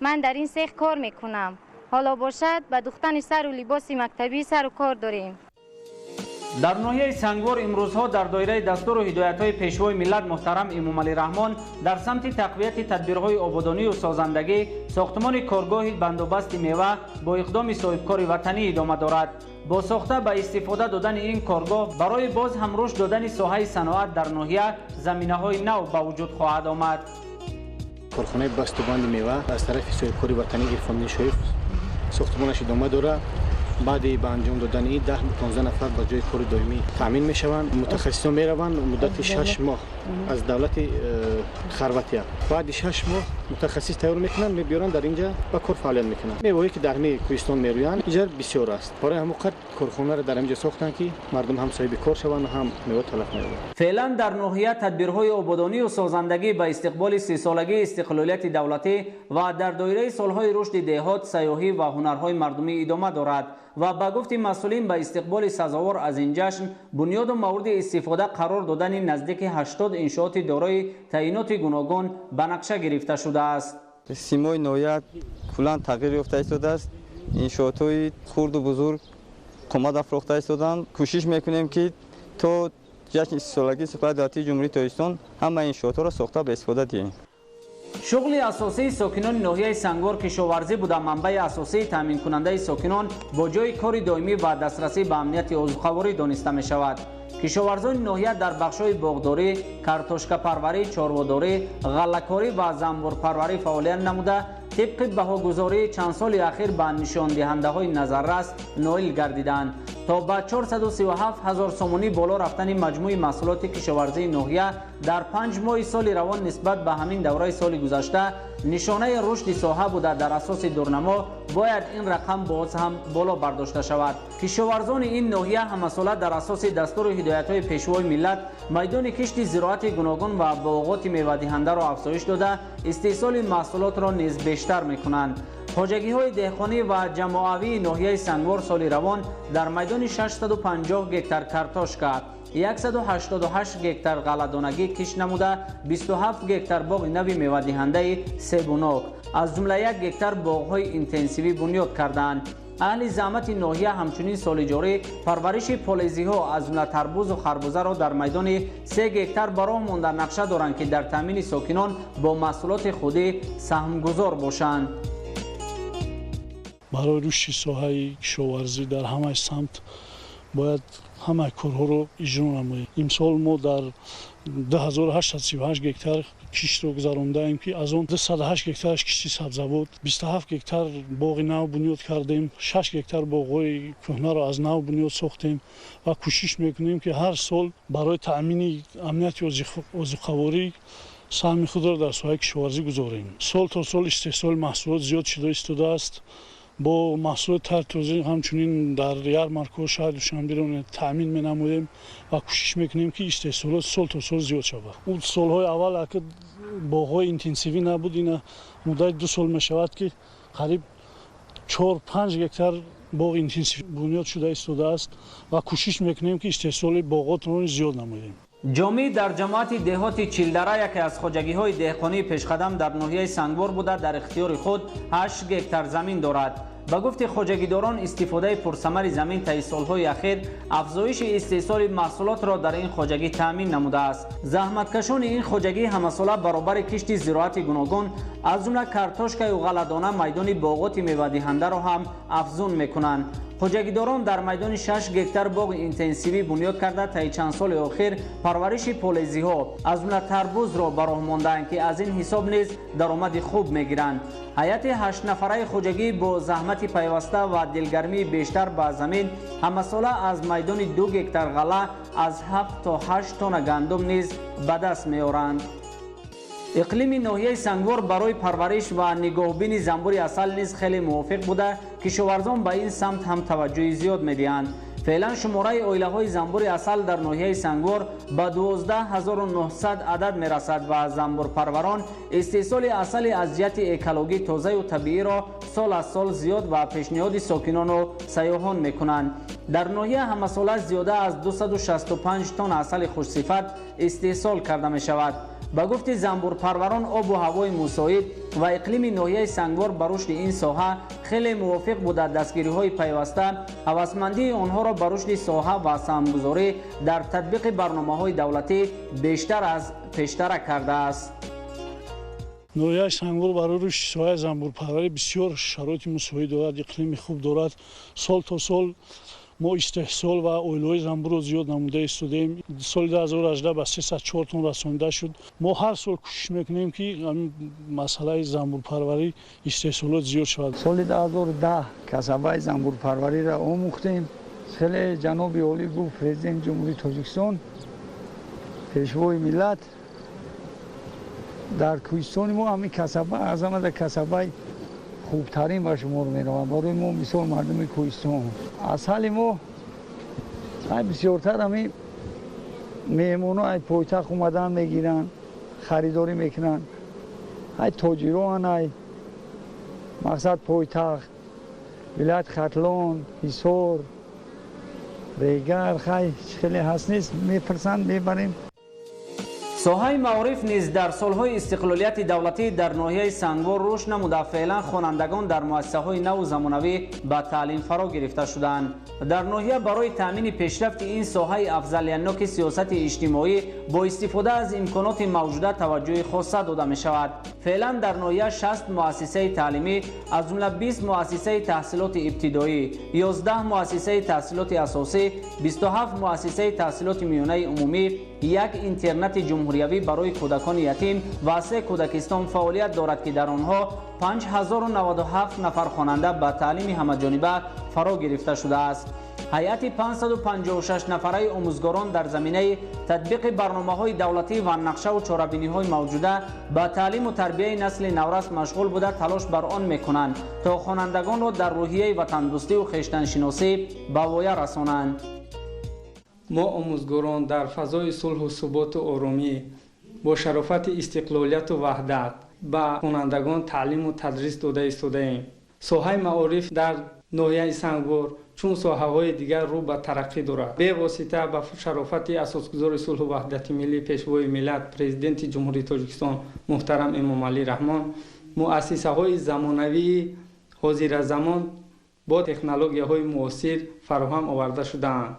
Speaker 9: ман дар ин сех кор мекунам. Ҳоло бошад, ба духтани сару либоси мактабӣ сару кор дорем.
Speaker 2: Дар ноҳияи Сангвор имрӯзҳо дар доираи дастуру ҳидоятҳои Пешвои миллат муҳтарам Эмомалӣ Раҳмон дар самти тақвияти тадбирҳои ободонию созандагӣ сохтмони коргоҳи бандубасти мева бо иқдоми соҳибкори ватанӣ идома дорад. Бо сохта ба истифода додани ин коргоҳ барои боз ҳам рушд додани соҳаи саноат дар ноҳия заминаҳои нав ба вуҷуд хоҳад омад.
Speaker 10: Корхонаи басту банди мева аз тарафи соҳибкори ватанӣ Ирфондин Шоев сохтмонаш идома дорад. Баъди ба анҷом додани 10-15 нафар ба ҷои кори доимӣ таъмин мешаванд. Мутахассисон мераванд муддати 6 моҳ аз давлати Хорватия. Баъди 6 моҳ мутахассис тайёр мекунанд, мебиёранд дар инҷа ба кор фаъолият мекунанд. Меваҳое ки дар ҳамаи кӯҳистон мерӯянд инҷа бисёр аст. Барои ҳамон қадр корхонаро дар ҳаминҷо сохтанд, ки мардум ҳам соҳиби кор шаванд, ҳам мева талаф наёбанд.
Speaker 2: Феълан дар ноҳия тадбирҳои ободонию созандагӣ ба истиқболи 30-солагии истиқлолияти давлатӣ ва дар доираи солҳои рушди деҳот, сайёҳӣ ва ҳунарҳои мардумӣ идома дорад ва ба гуфти масъулин ба истиқболи сазовор аз ин ҷашн бунёду мавриди истифода қарор додани наздики 80 иншооти дорои таъиноти гуногун ба нақша гирифта шудааст.
Speaker 11: Симои ноҳия куллан тағйир ёфта истодааст. Иншоотҳои хурду бузург қомат афрохта истоданд. Кӯшиш мекунем, ки то ҷашни 30-солагии истиқлолияти давлатии Ҷумҳурии Тоҷикистон ҳамаи иншоотҳоро сохта ба истифода диҳем.
Speaker 2: Шуғли асосии сокинони ноҳияи Сангвор кишоварзӣ буда, манбаи асосии таъминкунандаи сокинон бо ҷои кори доимӣ ва дастрасӣ ба амнияти озуқаворӣ дониста мешавад. Кишоварзони ноҳия дар бахшҳои боғдорӣ, картошкапарварӣ, чорводорӣ, ғаллакорӣ ва занбурпарварӣ фаъолият намуда, тибқи баҳогузории чанд соли ахир ба нишондиҳандаҳои назаррас ноил гардиданд. То ба 437 ҳазор сомонӣ боло рафтани маҷмӯи маҳсулоти кишоварзии ноҳия дар 5 моҳи соли равон нисбат ба ҳамин давраи соли гузашта нишонаи рушди соҳа буда, дар асоси дурнамо бояд ин рақам боз ҳам боло бардошта шавад. Кишоварзони ин ноҳия ҳамасола дар асоси дастуру ҳидоятҳои Пешвои миллат майдони кишти зироати гуногун ва боғоти мевадиҳандаро афзоиш дода, истеҳсоли маҳсулотро низ бештар мекунанд. Хоҷагиҳои деҳқонӣ ва ҷамоавии ноҳияи Сангвор соли равон дар майдони 650 гектар картошка, 188 гектар ғалладонагӣ кишт намуда, 27 гектар боғи нави мевадиҳандаи себунок, аз ҷумла 1 гектар боғҳои интенсивӣ бунёд карданд. Аҳли заҳмати ноҳия ҳамчунин соли ҷорӣ парвариши полезиҳо аз ҷумла тарбузу харбузаро дар майдони 3 гектар ба роҳ монда нақша доранд, ки дар таъмини сокинон бо маҳсулоти худӣ саҳмгузор бошанд.
Speaker 7: Барои рушди соҳаи кишоварзӣ дар ҳамаи самт бояд ҳамаи корҳоро иҷро намоем. Имсол мо дар 2838 гектар киштро гузарондаем, ки аз он 208 гектараш кишти сабзавот, 27 гектар боғи нав бунёд кардем, 6 гектар боғҳои кӯҳнаро аз нав бунёд сохтем ва кӯшиш мекунем, ки ҳар сол барои таъмини амнияти озуқаворӣ саҳми худро дар соҳаи кишоварзӣ гузорем. Сол то сол истеҳсоли маҳсулот зиёд шуда истодааст. Бо маҳсулоти тартозӣ ҳамчунин дар ярмаркаҳо шаҳри Душанберо таъмин менамоем ва кӯшиш мекунем, ки истеҳсолот сол то сол зиёд шавад. Он солҳои аввал ака боғҳои интенсивӣ набуд, ина муддати 2 сол мешавад, ки қариб 4-5 гектар боғи интенсивӣ бунёд шуда истодааст ва кӯшиш мекунем, ки истеҳсоли боғотро зиёд намоем.
Speaker 2: Ҷомӣ дар ҷамоати деҳоти Чилдара яке аз хоҷагиҳои деҳқонии пешқадам дар ноҳияи Сангвор буда, дар ихтиёри худ 8 гектар замин дорад. Ба гуфти хоҷагидорон, истифодаи пурсамари замин таи солҳои ахир афзоиши истеҳсоли маҳсулотро дар ин хоҷагӣ таъмин намудааст. Заҳматкашони ин хоҷагӣ ҳамасола баробари кишти зироати гуногун аз ҷумла картошкаю ғалладона майдони боғоти мевадиҳандаро ҳам афзун мекунанд. Хоҷагидорон дар майдони 6 гектар боғи интенсивӣ бунёд карда, таи чанд соли охир парвариши полезиҳо аз ҷумла тарбузро ба роҳ мондаанд, ки аз ин ҳисоб низ даромади хуб мегиранд. Ҳайати 8-нафараи хоҷагӣ бо заҳмати пайваста ва дилгармии бештар ба замин ҳамасола аз майдони 2 гектар ғалла аз 7 то 8 тонна гандум низ ба даст меоранд. Иқлими ноҳияи Сангвор барои парвариш ва нигоҳбини занбури асал низ хеле мувофиқ буда, кишоварзон ба ин самт ҳам таваҷҷӯҳи зиёд медиҳанд. Феълан шумораи оилаҳои занбури асал дар ноҳияи Сангвор ба 12900 адад мерасад ва занбурпарварон истеҳсоли асали аз ҷиҳати экологӣ тозаю табииро сол аз сол зиёд ва пешниҳоди сокинону сайёҳон мекунанд. Дар ноҳия ҳамасола зиёда аз 265 тонна асали хушсифат истеҳсол карда мешавад. Ба гуфти занбурпарварон, обу ҳавои мусоид ва иқлими ноҳияи Сангвор ба рушди ин соҳа хеле мувофиқ буда, дастгириҳои пайваста ҳавасмандии онҳоро ба рушди соҳа ва саҳмгузорӣ дар татбиқи барномаҳои давлатӣ бештар аз пештара кардааст.
Speaker 7: Ноҳияи Сангвор барои рушди соҳаи занбурпарварӣ бисёр шароити мусоид дорад, иқлими хуб дорад. Сол то сол мо истеҳсол ва оилаҳои занбурро зиёд намуда истодаем. Соли 2018 ба 304 тонн расонида шуд. Мо ҳар сол кӯшиш мекунем, ки масъалаи занбурпарварӣ истеҳсолот зиёд шавад.
Speaker 12: Соли 2010 касабаи занбурпарвариро омӯхтем. Хеле ҷаноби олӣ гуфт, Президенти Ҷумҳурии Тоҷикистон, Пешвои миллат, дар кӯҳистони мо ҳамин касаба аз ҳамада касабаи хубтарин ба шумор меравад. Барои мо, мисол, мардуми кӯҳистон, асали мо ай бисёртар ҳамин меҳмоно ай пойтахт омадан мегиранд, харидорӣ мекунанд, ай тоҷироан, ай мақсад пойтахт, вилоят Хатлон, Ҳисор, Регар, хай хеле ҳаст нест, мепурсанд, мебарем.
Speaker 2: Соҳаи маориф низ дар солҳои истиқлолияти давлатӣ дар ноҳияи Сангвор рушд намуда, феълан хонандагон дар муассисаҳои наву замонавӣ ба таълим фаро гирифта шуданд. Дар ноҳия барои таъмини пешрафти ин соҳаи афзалиятноки сиёсати иҷтимоӣ бо истифода аз имконоти мавҷуда таваҷҷӯҳи хоса дода мешавад. Феълан дар ноҳия 60 муассисаи таълимӣ, аз ҷумла 20 муассисаи таҳсилоти ибтидоӣ, 11 муассисаи таҳсилоти асосӣ, 27 муассисаи таҳсилоти миёнаи умумӣ, як интернати ҷумҳуриявӣ барои кӯдакони ятим ва се кӯдакистон фаъолият дорад, ки дар онҳо 5097 нафар хонанда ба таълими ҳамаҷониба фаро гирифта шудааст. Ҳайати 556 нафараи омӯзгорон дар заминаи татбиқи барномаҳои давлатӣ ва нақшаву чорабиниҳои мавҷуда ба таълиму тарбияи насли наврас машғул буда, талош бар он мекунанд, то хонандагонро дар рӯҳияи ватандӯстиву хештаншиносӣ ба воя расонанд.
Speaker 13: Мо, омӯзгорон, дар фазои сулҳу суботу оромӣ бо шарофати истиқлолияту ваҳдат ба хонандагон таълиму тадрис дода истодаем. Соҳаи маориф дар ноҳияи Сангвор чун соҳаҳои дигар рӯ ба тараққӣ дорад. Бевосита ба шарофати асосгузори сулҳу ваҳдати миллӣ, Пешвои миллат, Президенти Ҷумҳурии Тоҷикистон муҳтарам Эмомалӣ Раҳмон муассисаҳои замонавии ҳозиразамон бо технологияҳои муосир фароҳам оварда шудаанд.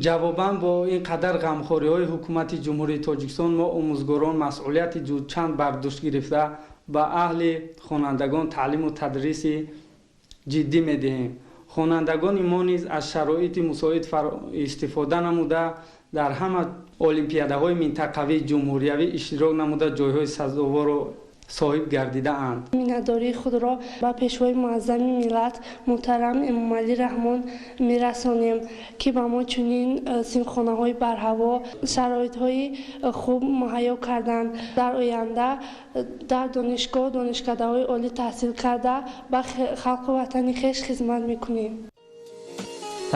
Speaker 13: Ҷавобан бо ин қадар ғамхориҳои ҳукумати Ҷумҳурии Тоҷикистон мо, омӯзгорон, масъулияти чанд бар дӯш гирифта, ба аҳли хонандагон таълиму тадриси ҷиддӣ медиҳем. Хонандагони мо низ аз шароити мусоид истифода намуда, дар ҳама олимпиадаҳои минтақавии ҷумҳуриявӣ иштирок намуда, ҷойҳои сазоворро соҳиб гардидаанд.
Speaker 14: Миннатдории худро ба Пешвои муаззами миллат муҳтарам Эмомалӣ Раҳмон мерасонем, ки ба мо чунин синфхонаҳои барҳаво, шароитҳои хуб муҳайё карданд. Дар оянда дар донишгоҳ, донишкадаҳои олӣ таҳсил карда, ба халқу ватани хеш хизмат мекунем.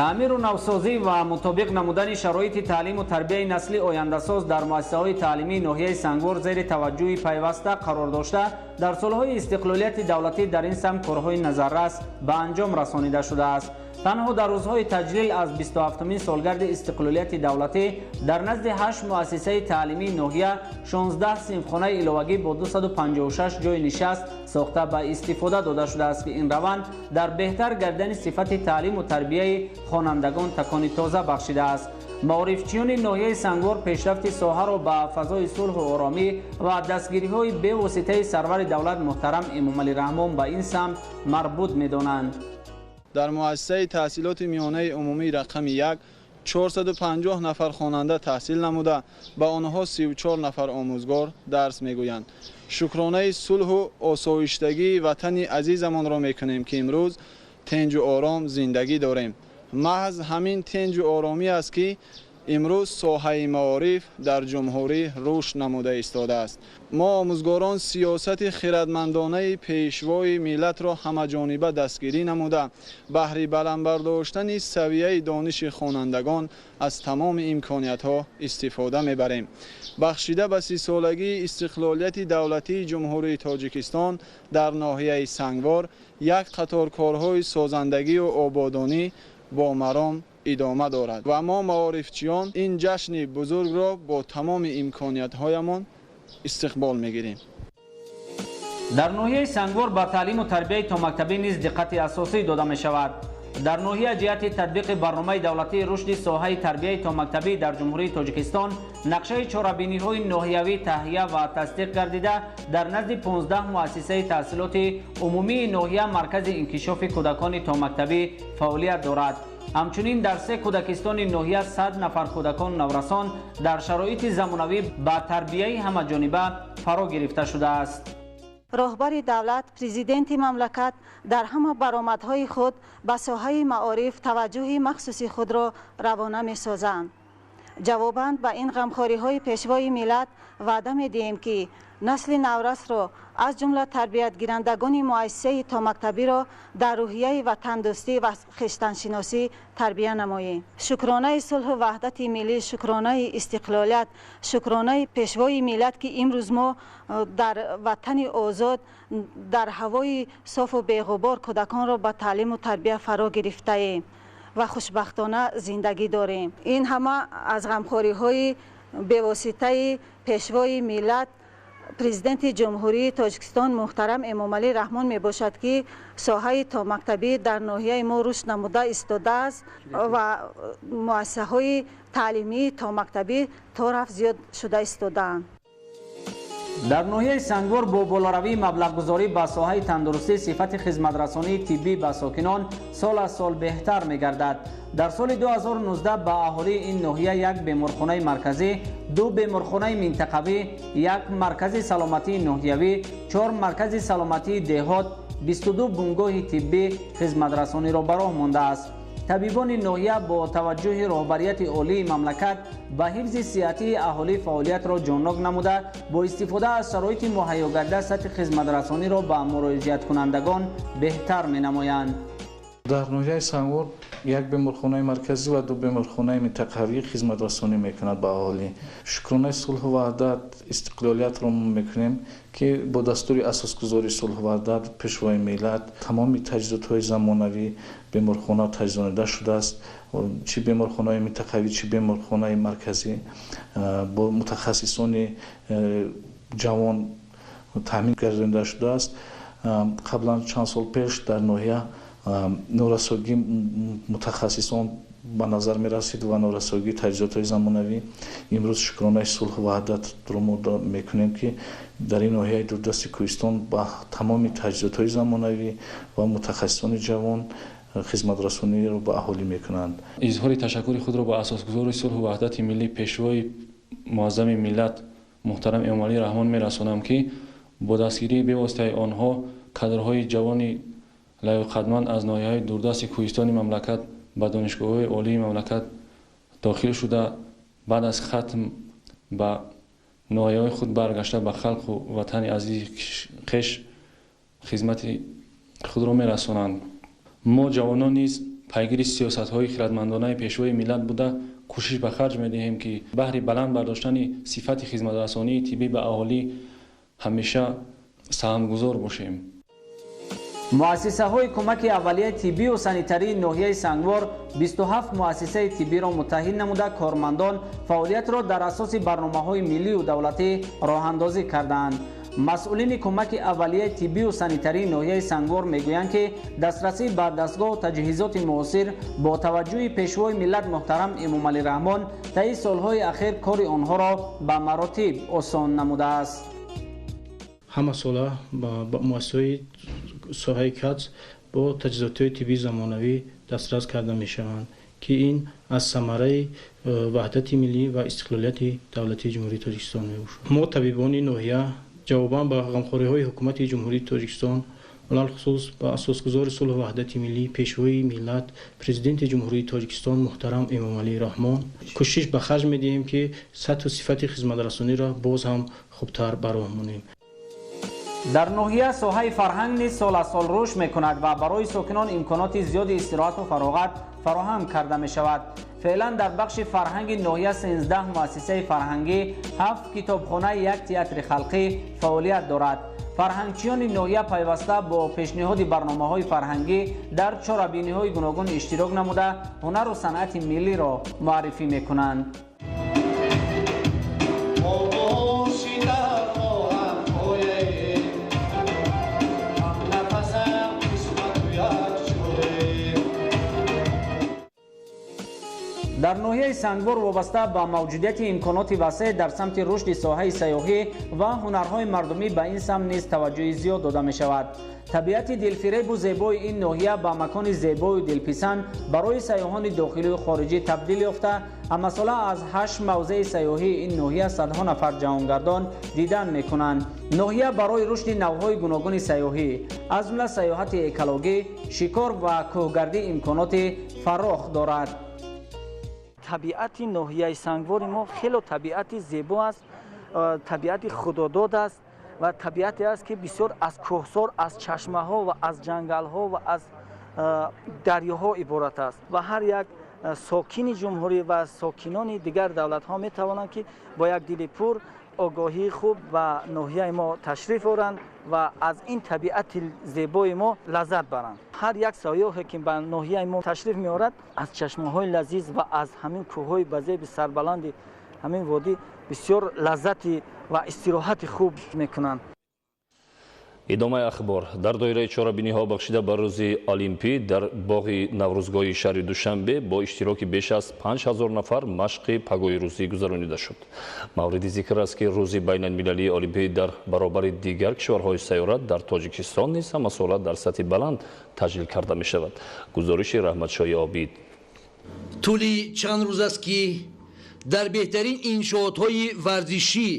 Speaker 2: Таъмиру навсозӣ ва мутобиқ намудани шароити таълиму тарбияи насли ояндасоз дар муассисаҳои таълимии ноҳияи Сангвор зери таваҷҷӯҳи пайваста қарор дошта, дар солҳои истиқлолияти давлатӣ дар ин самт корҳои назаррас ба анҷом расонида шудааст. Танҳо дар рӯзҳои таҷлил аз 27-умин солгарди истиқлолияти давлатӣ дар назди 8 муассисаи таълимии ноҳия 16 синфхонаи иловагӣ бо 256 ҷойи нишаст сохта ба истифода дода шудааст, ки ин раванд дар беҳтар гардидани сифати таълиму тарбияи хонандагон такони тоза бахшидааст. Маорифчиёни ноҳияи Сангвор пешрафти соҳаро ба фазои сулҳу оромӣ ва дастгириҳои бевоситаи сарвари давлат муҳтарам Эмомалӣ Раҳмон ба ин самт марбут медонанд.
Speaker 15: Дар муассисаи таҳсилоти миёнаи умумии рақами 1 450 нафар хонанда таҳсил намуда, ба онҳо 34 нафар омӯзгор дарс мегӯянд. Шукронаи сулҳу осоиштагии ватани азизамонро мекунем, ки имрӯз тинҷу ором зиндагӣ дорем. Маҳз ҳамин тинҷу оромӣ аст, ки имрӯз соҳаи маориф дар ҷумҳурӣ рушд намуда истодааст. Мо, омӯзгорон, сиёсати хирадмандонаи Пешвои миллатро ҳамаҷониба дастгирӣ намуда, баҳри баланд бардоштани савияи дониши хонандагон аз тамоми имкониятҳо истифода мебарем. Бахшида ба 30-солагии истиқлолияти давлатии Ҷумҳурии Тоҷикистон дар ноҳияи Сангвор як қатор корҳои созандагию ободонӣ бо маром идома дорад ва мо, маорифчиён, ин ҷашни бузургро бо тамоми имкониятҳоямон истиқбол мегирем.
Speaker 2: Дар ноҳияи Сангвор ба таълиму тарбияи томактабӣ низ диққати асосӣ дода мешавад. Дар ноҳия ҷиҳати татбиқи барномаи давлатии рушди соҳаи тарбияи томактабӣ дар Ҷумҳурии Тоҷикистон нақшаи чорабиниҳои ноҳиявӣ таҳия ва тасдиқ гардида, дар назди 15 муассисаи таҳсилоти умумии ноҳия маркази инкишофи кӯдакони томактабӣ фаъолият дорад. Ҳамчунин дар 3 кӯдакистони ноҳия 100 нафар кӯдакону наврасон дар шароити замонавӣ ба тарбияи ҳамаҷониба фаро гирифта шудааст.
Speaker 16: Роҳбари давлат, президенти мамлакат дар ҳама баромадҳои худ ба соҳаи маориф таваҷҷӯҳи махсуси худро равона месозанд. Ҷавобан ба ин ғамхориҳои пешвои миллат ваъда медиҳем, ки насли наврасро, аз ҷумла тарбиятгирандагони муассисаи томактабиро дар рӯҳияи ватандӯстӣ ва хештаншиносӣ тарбия намоем. Шукронаи сулҳу ваҳдати миллӣ, шукронаи истиқлолият, шукронаи пешвои миллат, ки имрӯз мо дар ватани озод, дар ҳавои софу беғубор кӯдаконро ба таълиму тарбия фаро гирифтаем ва хушбахтона зиндагӣ дорем. Ин ҳама аз ғамхориҳои бевоситаи пешвои миллат, президенти Ҷумҳурии Тоҷикистон муҳтарам Эмомалӣ Раҳмон мебошад, ки соҳаи томактабӣ дар ноҳияи мо рушд намуда истодааст ва муассисаҳои таълимии томактабӣ то рафт зиёд шуда истодаанд.
Speaker 2: Дар ноҳияи Сангвор бо болоравии маблағгузорӣ ба соҳаи тандурустӣ сифати хизматрасонии тиббӣ ба сокинон сол аз сол беҳтар мегардад. Дар соли 2019 ба аҳолии ин ноҳия як беморхонаи марказӣ, 2 беморхонаи минтақавӣ, як маркази саломатии ноҳиявӣ, 4 маркази саломатии деҳот, 22 бунгоҳи тиббӣ хизматрасониро ба роҳ мондааст. Табибони ноҳия бо таваҷҷӯҳи роҳбарияти олии мамлакат ба ҳифзи сиҳатии аҳолӣ фаъолиятро ҷоннок намуда, бо истифода аз шароити муҳайё гардида сатҳи хизматрасониро ба муроҷиаткунандагон беҳтар менамоянд.
Speaker 17: Дар ноҳияи Сангвор як беморхонаи марказӣ ва 2 беморхонаи минтақавӣ хизматрасонӣ мекунад ба аҳолӣ. Шукронаи сулҳу ваҳдат, истиқлолиятро мо мекунем, ки бо дастури асосгузори сулҳу ваҳдат, пешвои миллат, тамоми таҷҳизотҳои замонавӣ беморхона таҷҳизонида шудааст, чӣ беморхонаи минтақавӣ, чӣ беморхонаи марказӣ бо мутахассисони ҷавон таъмин гардонида шудааст. Қаблан чанд сол пеш дар ноҳия норасогии мутахассисон ба назар мерасид ва норасогии таҷҳизотҳои замонавӣ. Имрӯз шукронаи сулҳу ваҳдатро мо мекунем, ки дар ин ноҳияи дурдасти кӯҳистон ба тамоми таҷҳизотҳои замонавӣ ва мутахассисони ҷавон хизматрасониро ба аҳолӣ мекунанд.
Speaker 18: Изҳори ташаккури худро ба асосгузори сулҳу ваҳдати миллӣ, пешвои муаззами миллат муҳтарам Эмомалӣ Раҳмон мерасонам, ки бо дастгирии бевоситаи онҳо кадрҳои ҷавони лаёқатманд аз ноҳияҳои дурдасти кӯҳистони мамлакат ба донишгоҳҳои олии мамлакат дохил шуда, баъд аз хатм ба ноҳияҳои худ баргашта, ба халқу ватани азизи хеш хизмати худро мерасонанд. Мо ҷавонон низ пайгири сиёсатҳои хиратмандонаи пешвои миллат буда, кӯшиш ба харҷ медиҳем, ки баҳри баланд бардоштани сифати хизматрасонии тиббӣ ба аҳолӣ ҳамеша саҳмгузор бошем.
Speaker 2: Муассисаҳои кӯмаки аввалияи тиббию санитарии ноҳияи Сангвор 27 муассисаи тиббиро муттаҳид намуда, кормандон фаъолиятро дар асоси барномаҳои миллию давлатӣ роҳандозӣ кардаанд. Масъулини кӯмаки аввалияи тиббию санитарии ноҳияи Сангвор мегӯянд, ки дастрасӣ ба дастгоҳу таҷҳизоти муосир бо таваҷҷӯҳи пешвои миллат муҳтарам Эмомалӣ Раҳмон таи солҳои ахир кори онҳоро ба маротиб осон намудааст.
Speaker 10: Ҳама сола муассисаҳои соҳаи КАЦ бо таҷҳизотҳои тиббии замонавӣ дастрас карда мешаванд, ки ин аз самараи ваҳдати миллӣ ва истиқлолияти давлатии Ҷумҳурии Тоҷикистон мебошад. Мо табибони ноҳия ҷавобан ба ғамхориҳои ҳукумати Ҷумҳурии Тоҷикистон, алалхусус ба асосгузори сулҳу ваҳдати миллӣ, пешвои миллат, президенти Ҷумҳурии Тоҷикистон муҳтарам Эмомалӣ Раҳмон, кӯшиш ба харҷ медиҳем, ки сатҳу сифати хизматрасониро боз ҳам хубтар ба роҳ монем.
Speaker 2: Дар ноҳия соҳаи фарҳанг низ сол аз сол рушд мекунад ва барои сокинон имконоти зиёди истироҳату фароғат фароҳам карда мешавад. Феълан дар бахши фарҳанги ноҳия 13 муассисаи фарҳангӣ, 7 китобхона, як театри халқӣ фаъолият дорад. Фарҳангчиёни ноҳия пайваста бо пешниҳоди барномаҳои фарҳангӣ дар чорабиниҳои гуногун иштирок намуда, ҳунару санъати миллиро муаррифӣ мекунанд. Дар ноҳияи Сангвор вобаста ба мавҷудияти имконоти васеъ дар самти рушди соҳаи сайёҳӣ ва ҳунарҳои мардумӣ ба ин самт низ таваҷҷӯҳи зиёд дода мешавад. Табиати дилфиребу зебои ин ноҳия ба макони зебою дилписанд барои сайёҳони дохилию хориҷӣ табдил ёфта, ҳамасола аз 8 мавзеи сайёҳии ин ноҳия садҳо нафар ҷаҳонгардон дидан мекунанд. Ноҳия барои рушди навъҳои гуногуни сайёҳӣ, аз ҷумла сайёҳати экологӣ, шикор ва кӯҳгардӣ имконоти фарох дорад.
Speaker 19: Табиати ноҳияи Сангвори мо хело табиати зебо аст, табиати худодод аст ва табиате аст, ки бисёр аз кӯҳсор, аз чашмаҳо ва аз ҷангалҳо ва аз дарёҳо иборат аст ва ҳар як сокини ҷумҳурӣ ва сокинони дигар давлатҳо метавонанд, ки бо як дили пур огоҳии хуб ба ноҳияи мо ташриф оранд ва аз ин табиати зебои мо лаззат баранд. Ҳар як сайёҳе, ки ба ноҳияи мо ташриф меорад, аз чашмаҳои лазиз ва аз ҳамин кӯҳҳои базеби сарбаланди ҳамин водӣ бисёр лаззати ва истироҳати хуб мекунанд.
Speaker 1: Идомаи ахбор. Дар доираи чорабиниҳо бахшида ба рӯзи Олимпӣ дар боғи Наврӯзгоҳи шаҳри Душанбе бо иштироки беш аз 5000 нафар машқи пагоҳи рӯзӣ гузаронида шуд. Мавриди зикр аст, ки рӯзи байналмилалии Олимпӣ дар баробари дигар кишварҳои сайёра дар Тоҷикистон низ ҳамасола дар сатҳи баланд таҷлил карда мешавад. Гузориши Раҳматшоҳи Обид.
Speaker 20: Тӯли чанд рӯз аст, ки дар беҳтарин иншоотҳои варзишӣ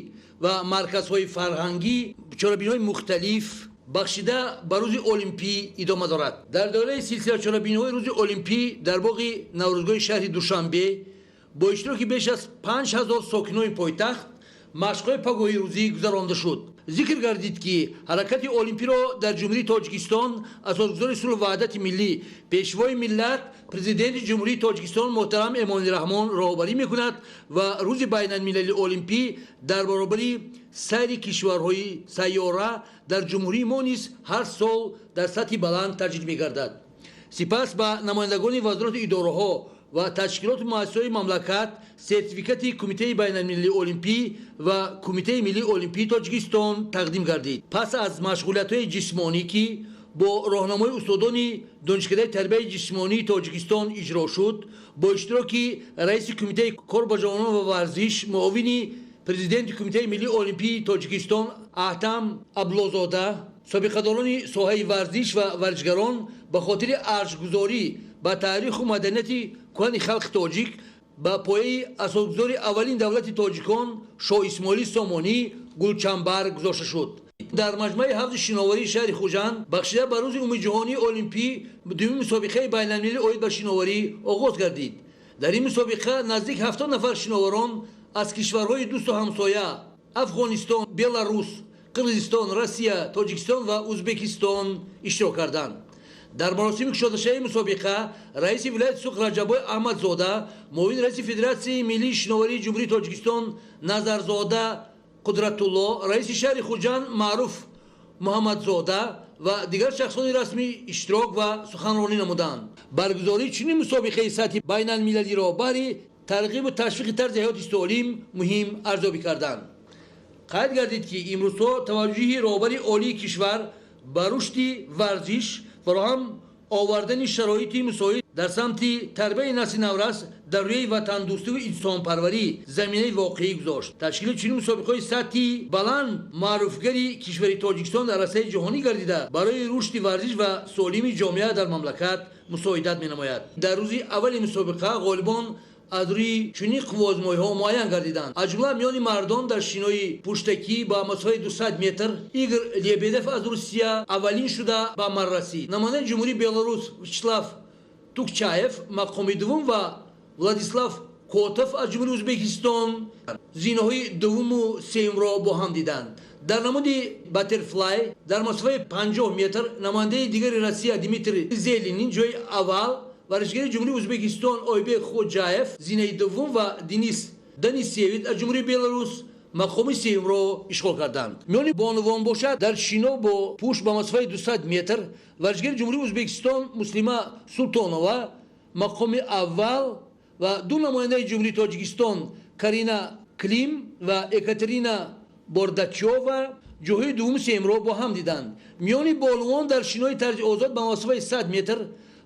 Speaker 20: ва марказҳои фарҳангӣ чорабиниҳои мухталиф бахшида ба рӯзи Олимпӣ идома дорад. Дар доираи силсила чорабиниҳои рӯзи Олимпӣ дар боғи Наврӯзгоҳи шаҳри Душанбе бо иштироки беш аз 5000 сокинони пойтахт машқҳои пагоҳи рӯзӣ гузаронда шуд. Зикр гардид, ки ҳаракати олимпиро дар Ҷумҳурии Тоҷикистон асосгузори сулҳу ваҳдати миллӣ, пешвои миллат, Президенти Ҷумҳурии Тоҷикистон муҳтарам Эмомалӣ Раҳмон роҳбарӣ мекунад ва рӯзи байналмилалии олимпӣ дар баробари сайри кишварҳои сайёра дар ҷумҳурии мо низ ҳар сол дар сатҳи баланд таҷлил мегардад. Сипас ба намояндагони вазорату идораҳо ва ташкилоту муассисаҳои мамлакат сертификати Кумитаи байналмилалии олимпӣ ва Кумитаи миллии олимпии Тоҷикистон тақдим гардид. Пас аз машғулиятҳои ҷисмонӣ, ки бо роҳнамои устодони Донишкадаи тарбияи ҷисмонии Тоҷикистон иҷро шуд, бо иштироки раиси Кумитаи кор бо ҷавонон ва варзиш, муовини президенти Кумитаи миллии олимпии Тоҷикистон Аҳтам Абдуллозода, собиқадорони соҳаи варзиш ва варзишгарон ба хотири арҷгузорӣ ба таъриху маданияти кӯҳани халқи тоҷик, ба пояи асосгузори аввалин давлати тоҷикон Шоҳ Исмоили Сомонӣ гулчамбар гузошта шуд. Дар маҷмӯаи ҳавзи шиноварии шаҳри Хуҷанд бахшида ба рӯзи умумиҷаҳонии олимпӣ дуюми мусобиқаи байналмилалӣ оид ба шиноварӣ оғоз гардид. Дар ин мусобиқа наздик 70 нафар шиноварон аз кишварҳои дӯсту ҳамсоя Афғонистон, Беларус, Қирғизистон, Россия, Тоҷикистон ва Ӯзбекистон иштирок карданд. Дар маросими кушодашавии мусобиқа раиси вилояти Суғд Раҷаббой Аҳмадзода, муовини раиси Федератсияи миллии шиноварии Ҷумҳурии Тоҷикистон Назарзода Қудратулло, раиси шаҳри Хуҷанд Маъруф Муҳаммадзода ва дигар шахсони расмӣ иштирок ва суханронӣ намуданд. Баргузории чунин мусобиқаи сатҳи байналмилалиро баҳри тарғибу ташвиқи тарзи ҳаёти солим муҳим арзёбӣ карданд. Қайд гардид, ки имрӯзҳо таваҷҷӯҳи роҳбари олии кишвар ба рушди варзиш, фароҳам овардани шароити мусоид дар самти тарбияи насли наврас дар рӯяи ватандӯстиву инсонпарварӣ заминаи воқеӣ гузошт. Ташкили чунин мусобиқаҳои сатҳи баланд маъруфгари кишвари Тоҷикистон дар арсаи ҷаҳонӣ гардида, барои рушди варзиш ва солими ҷомеа дар мамлакат мусоидат менамояд. Дар рӯзи аввали мусобиқа ғолибон аз рӯи чунин қувваозмоиҳо муайян гардиданд. Аз ҷумла миёни мардон дар шинои пуштакӣ ба масофаи 200 метр Игор Лебедев аз Русия аввалин шуда ба амал расид. Намояндаи Ҷумҳурии Беларус Вячеслав Тукчаев мақоми дуввум ва Владислав Котов аз Ҷумҳурии Ӯзбекистон зинаҳои дуввуму сеюмро бо ҳам диданд. Дар намуди баттерфлай дар масофаи 50 метр намояндаи дигари Россия Дмитрий Зеленин ҷои аввал, варзишгари Ҷумҳурии Ӯзбекистон Ойбек Хоҷаев зинаи дуввум ва Денис Данисевич аз Ҷумҳурии Беларус мақоми сеюмро ишғол карданд. Миёни бонувон бошад, дар шино бо пушт ба масофаи 200 метр варзишгари Ҷумҳурии Ӯзбекистон Муслима Султонова мақоми аввал ва ду намояндаи Ҷумҳурии Тоҷикистон Карина Клим ва Екатерина Бордачёва ҷойҳои дуввуму сеюмро бо ҳам диданд. Миёни бонувон дар шинои тарзи озод ба масофаи 100 метр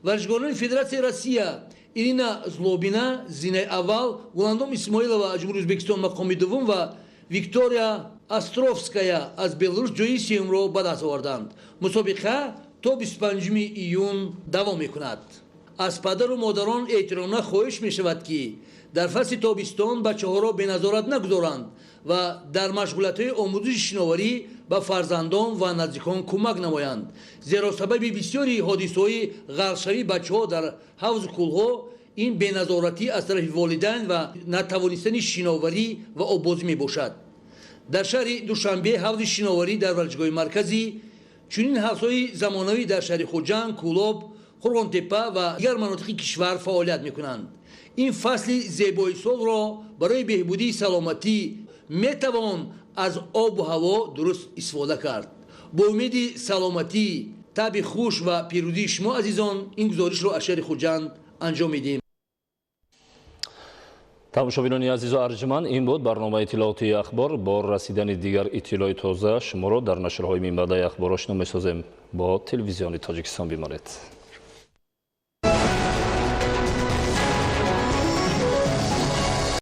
Speaker 20: Варзишгорони Федератсияи Россия Ирина Злобина зинаи аввал, Гуландом Исмоилова аз Ҷумҳурии Ӯзбекистон мақоми дуввум ва Виктория Островская аз Беларус ҷои сеюмро ба даст оварданд. Мусобиқа то 25 июн давом мекунад. Аз падару модарон эҳтиромона хоҳиш мешавад, ки дар фасли тобистон бачаҳоро беназорат нагузоранд ва дар машғулиятҳои омӯзиши шиноварӣ ба фарзандон ва наздикон кӯмак намоянд, зеро сабаби бисёри ҳодисаҳои ғарқшавии бачаҳо дар ҳавзу кӯлҳо ин беназоратӣ аз тарафи волидайн ва натавонистани шиноварӣ ва оббозӣ мебошад. Дар шаҳри Душанбе ҳавзи шиноварӣ дар варзишгоҳи марказӣ, чунин ҳавзҳои замонавӣ дар шаҳри Хуҷанд, Кӯлоб, Қурғонтеппа ва дигар манотиқи кишвар фаъолият мекунанд. Ин фасли зебои солро барои беҳбудии саломатӣ метавон аз обу ҳаво дуруст истифода кард. Бо умеди саломатӣ, таби хуш ва пирӯзии шумо азизон, ин гузоришро аз шаҳри Хуҷанд анҷом медиҳем.
Speaker 1: Тамошобинони азизу арҷманд, ин буд барномаи иттилоотии Ахбор. Бо расидани дигар иттилои тоза шуморо дар нашрҳои минбаъдаи Ахбор ошно месозем. Бо телевизиони Тоҷикистон бимонед.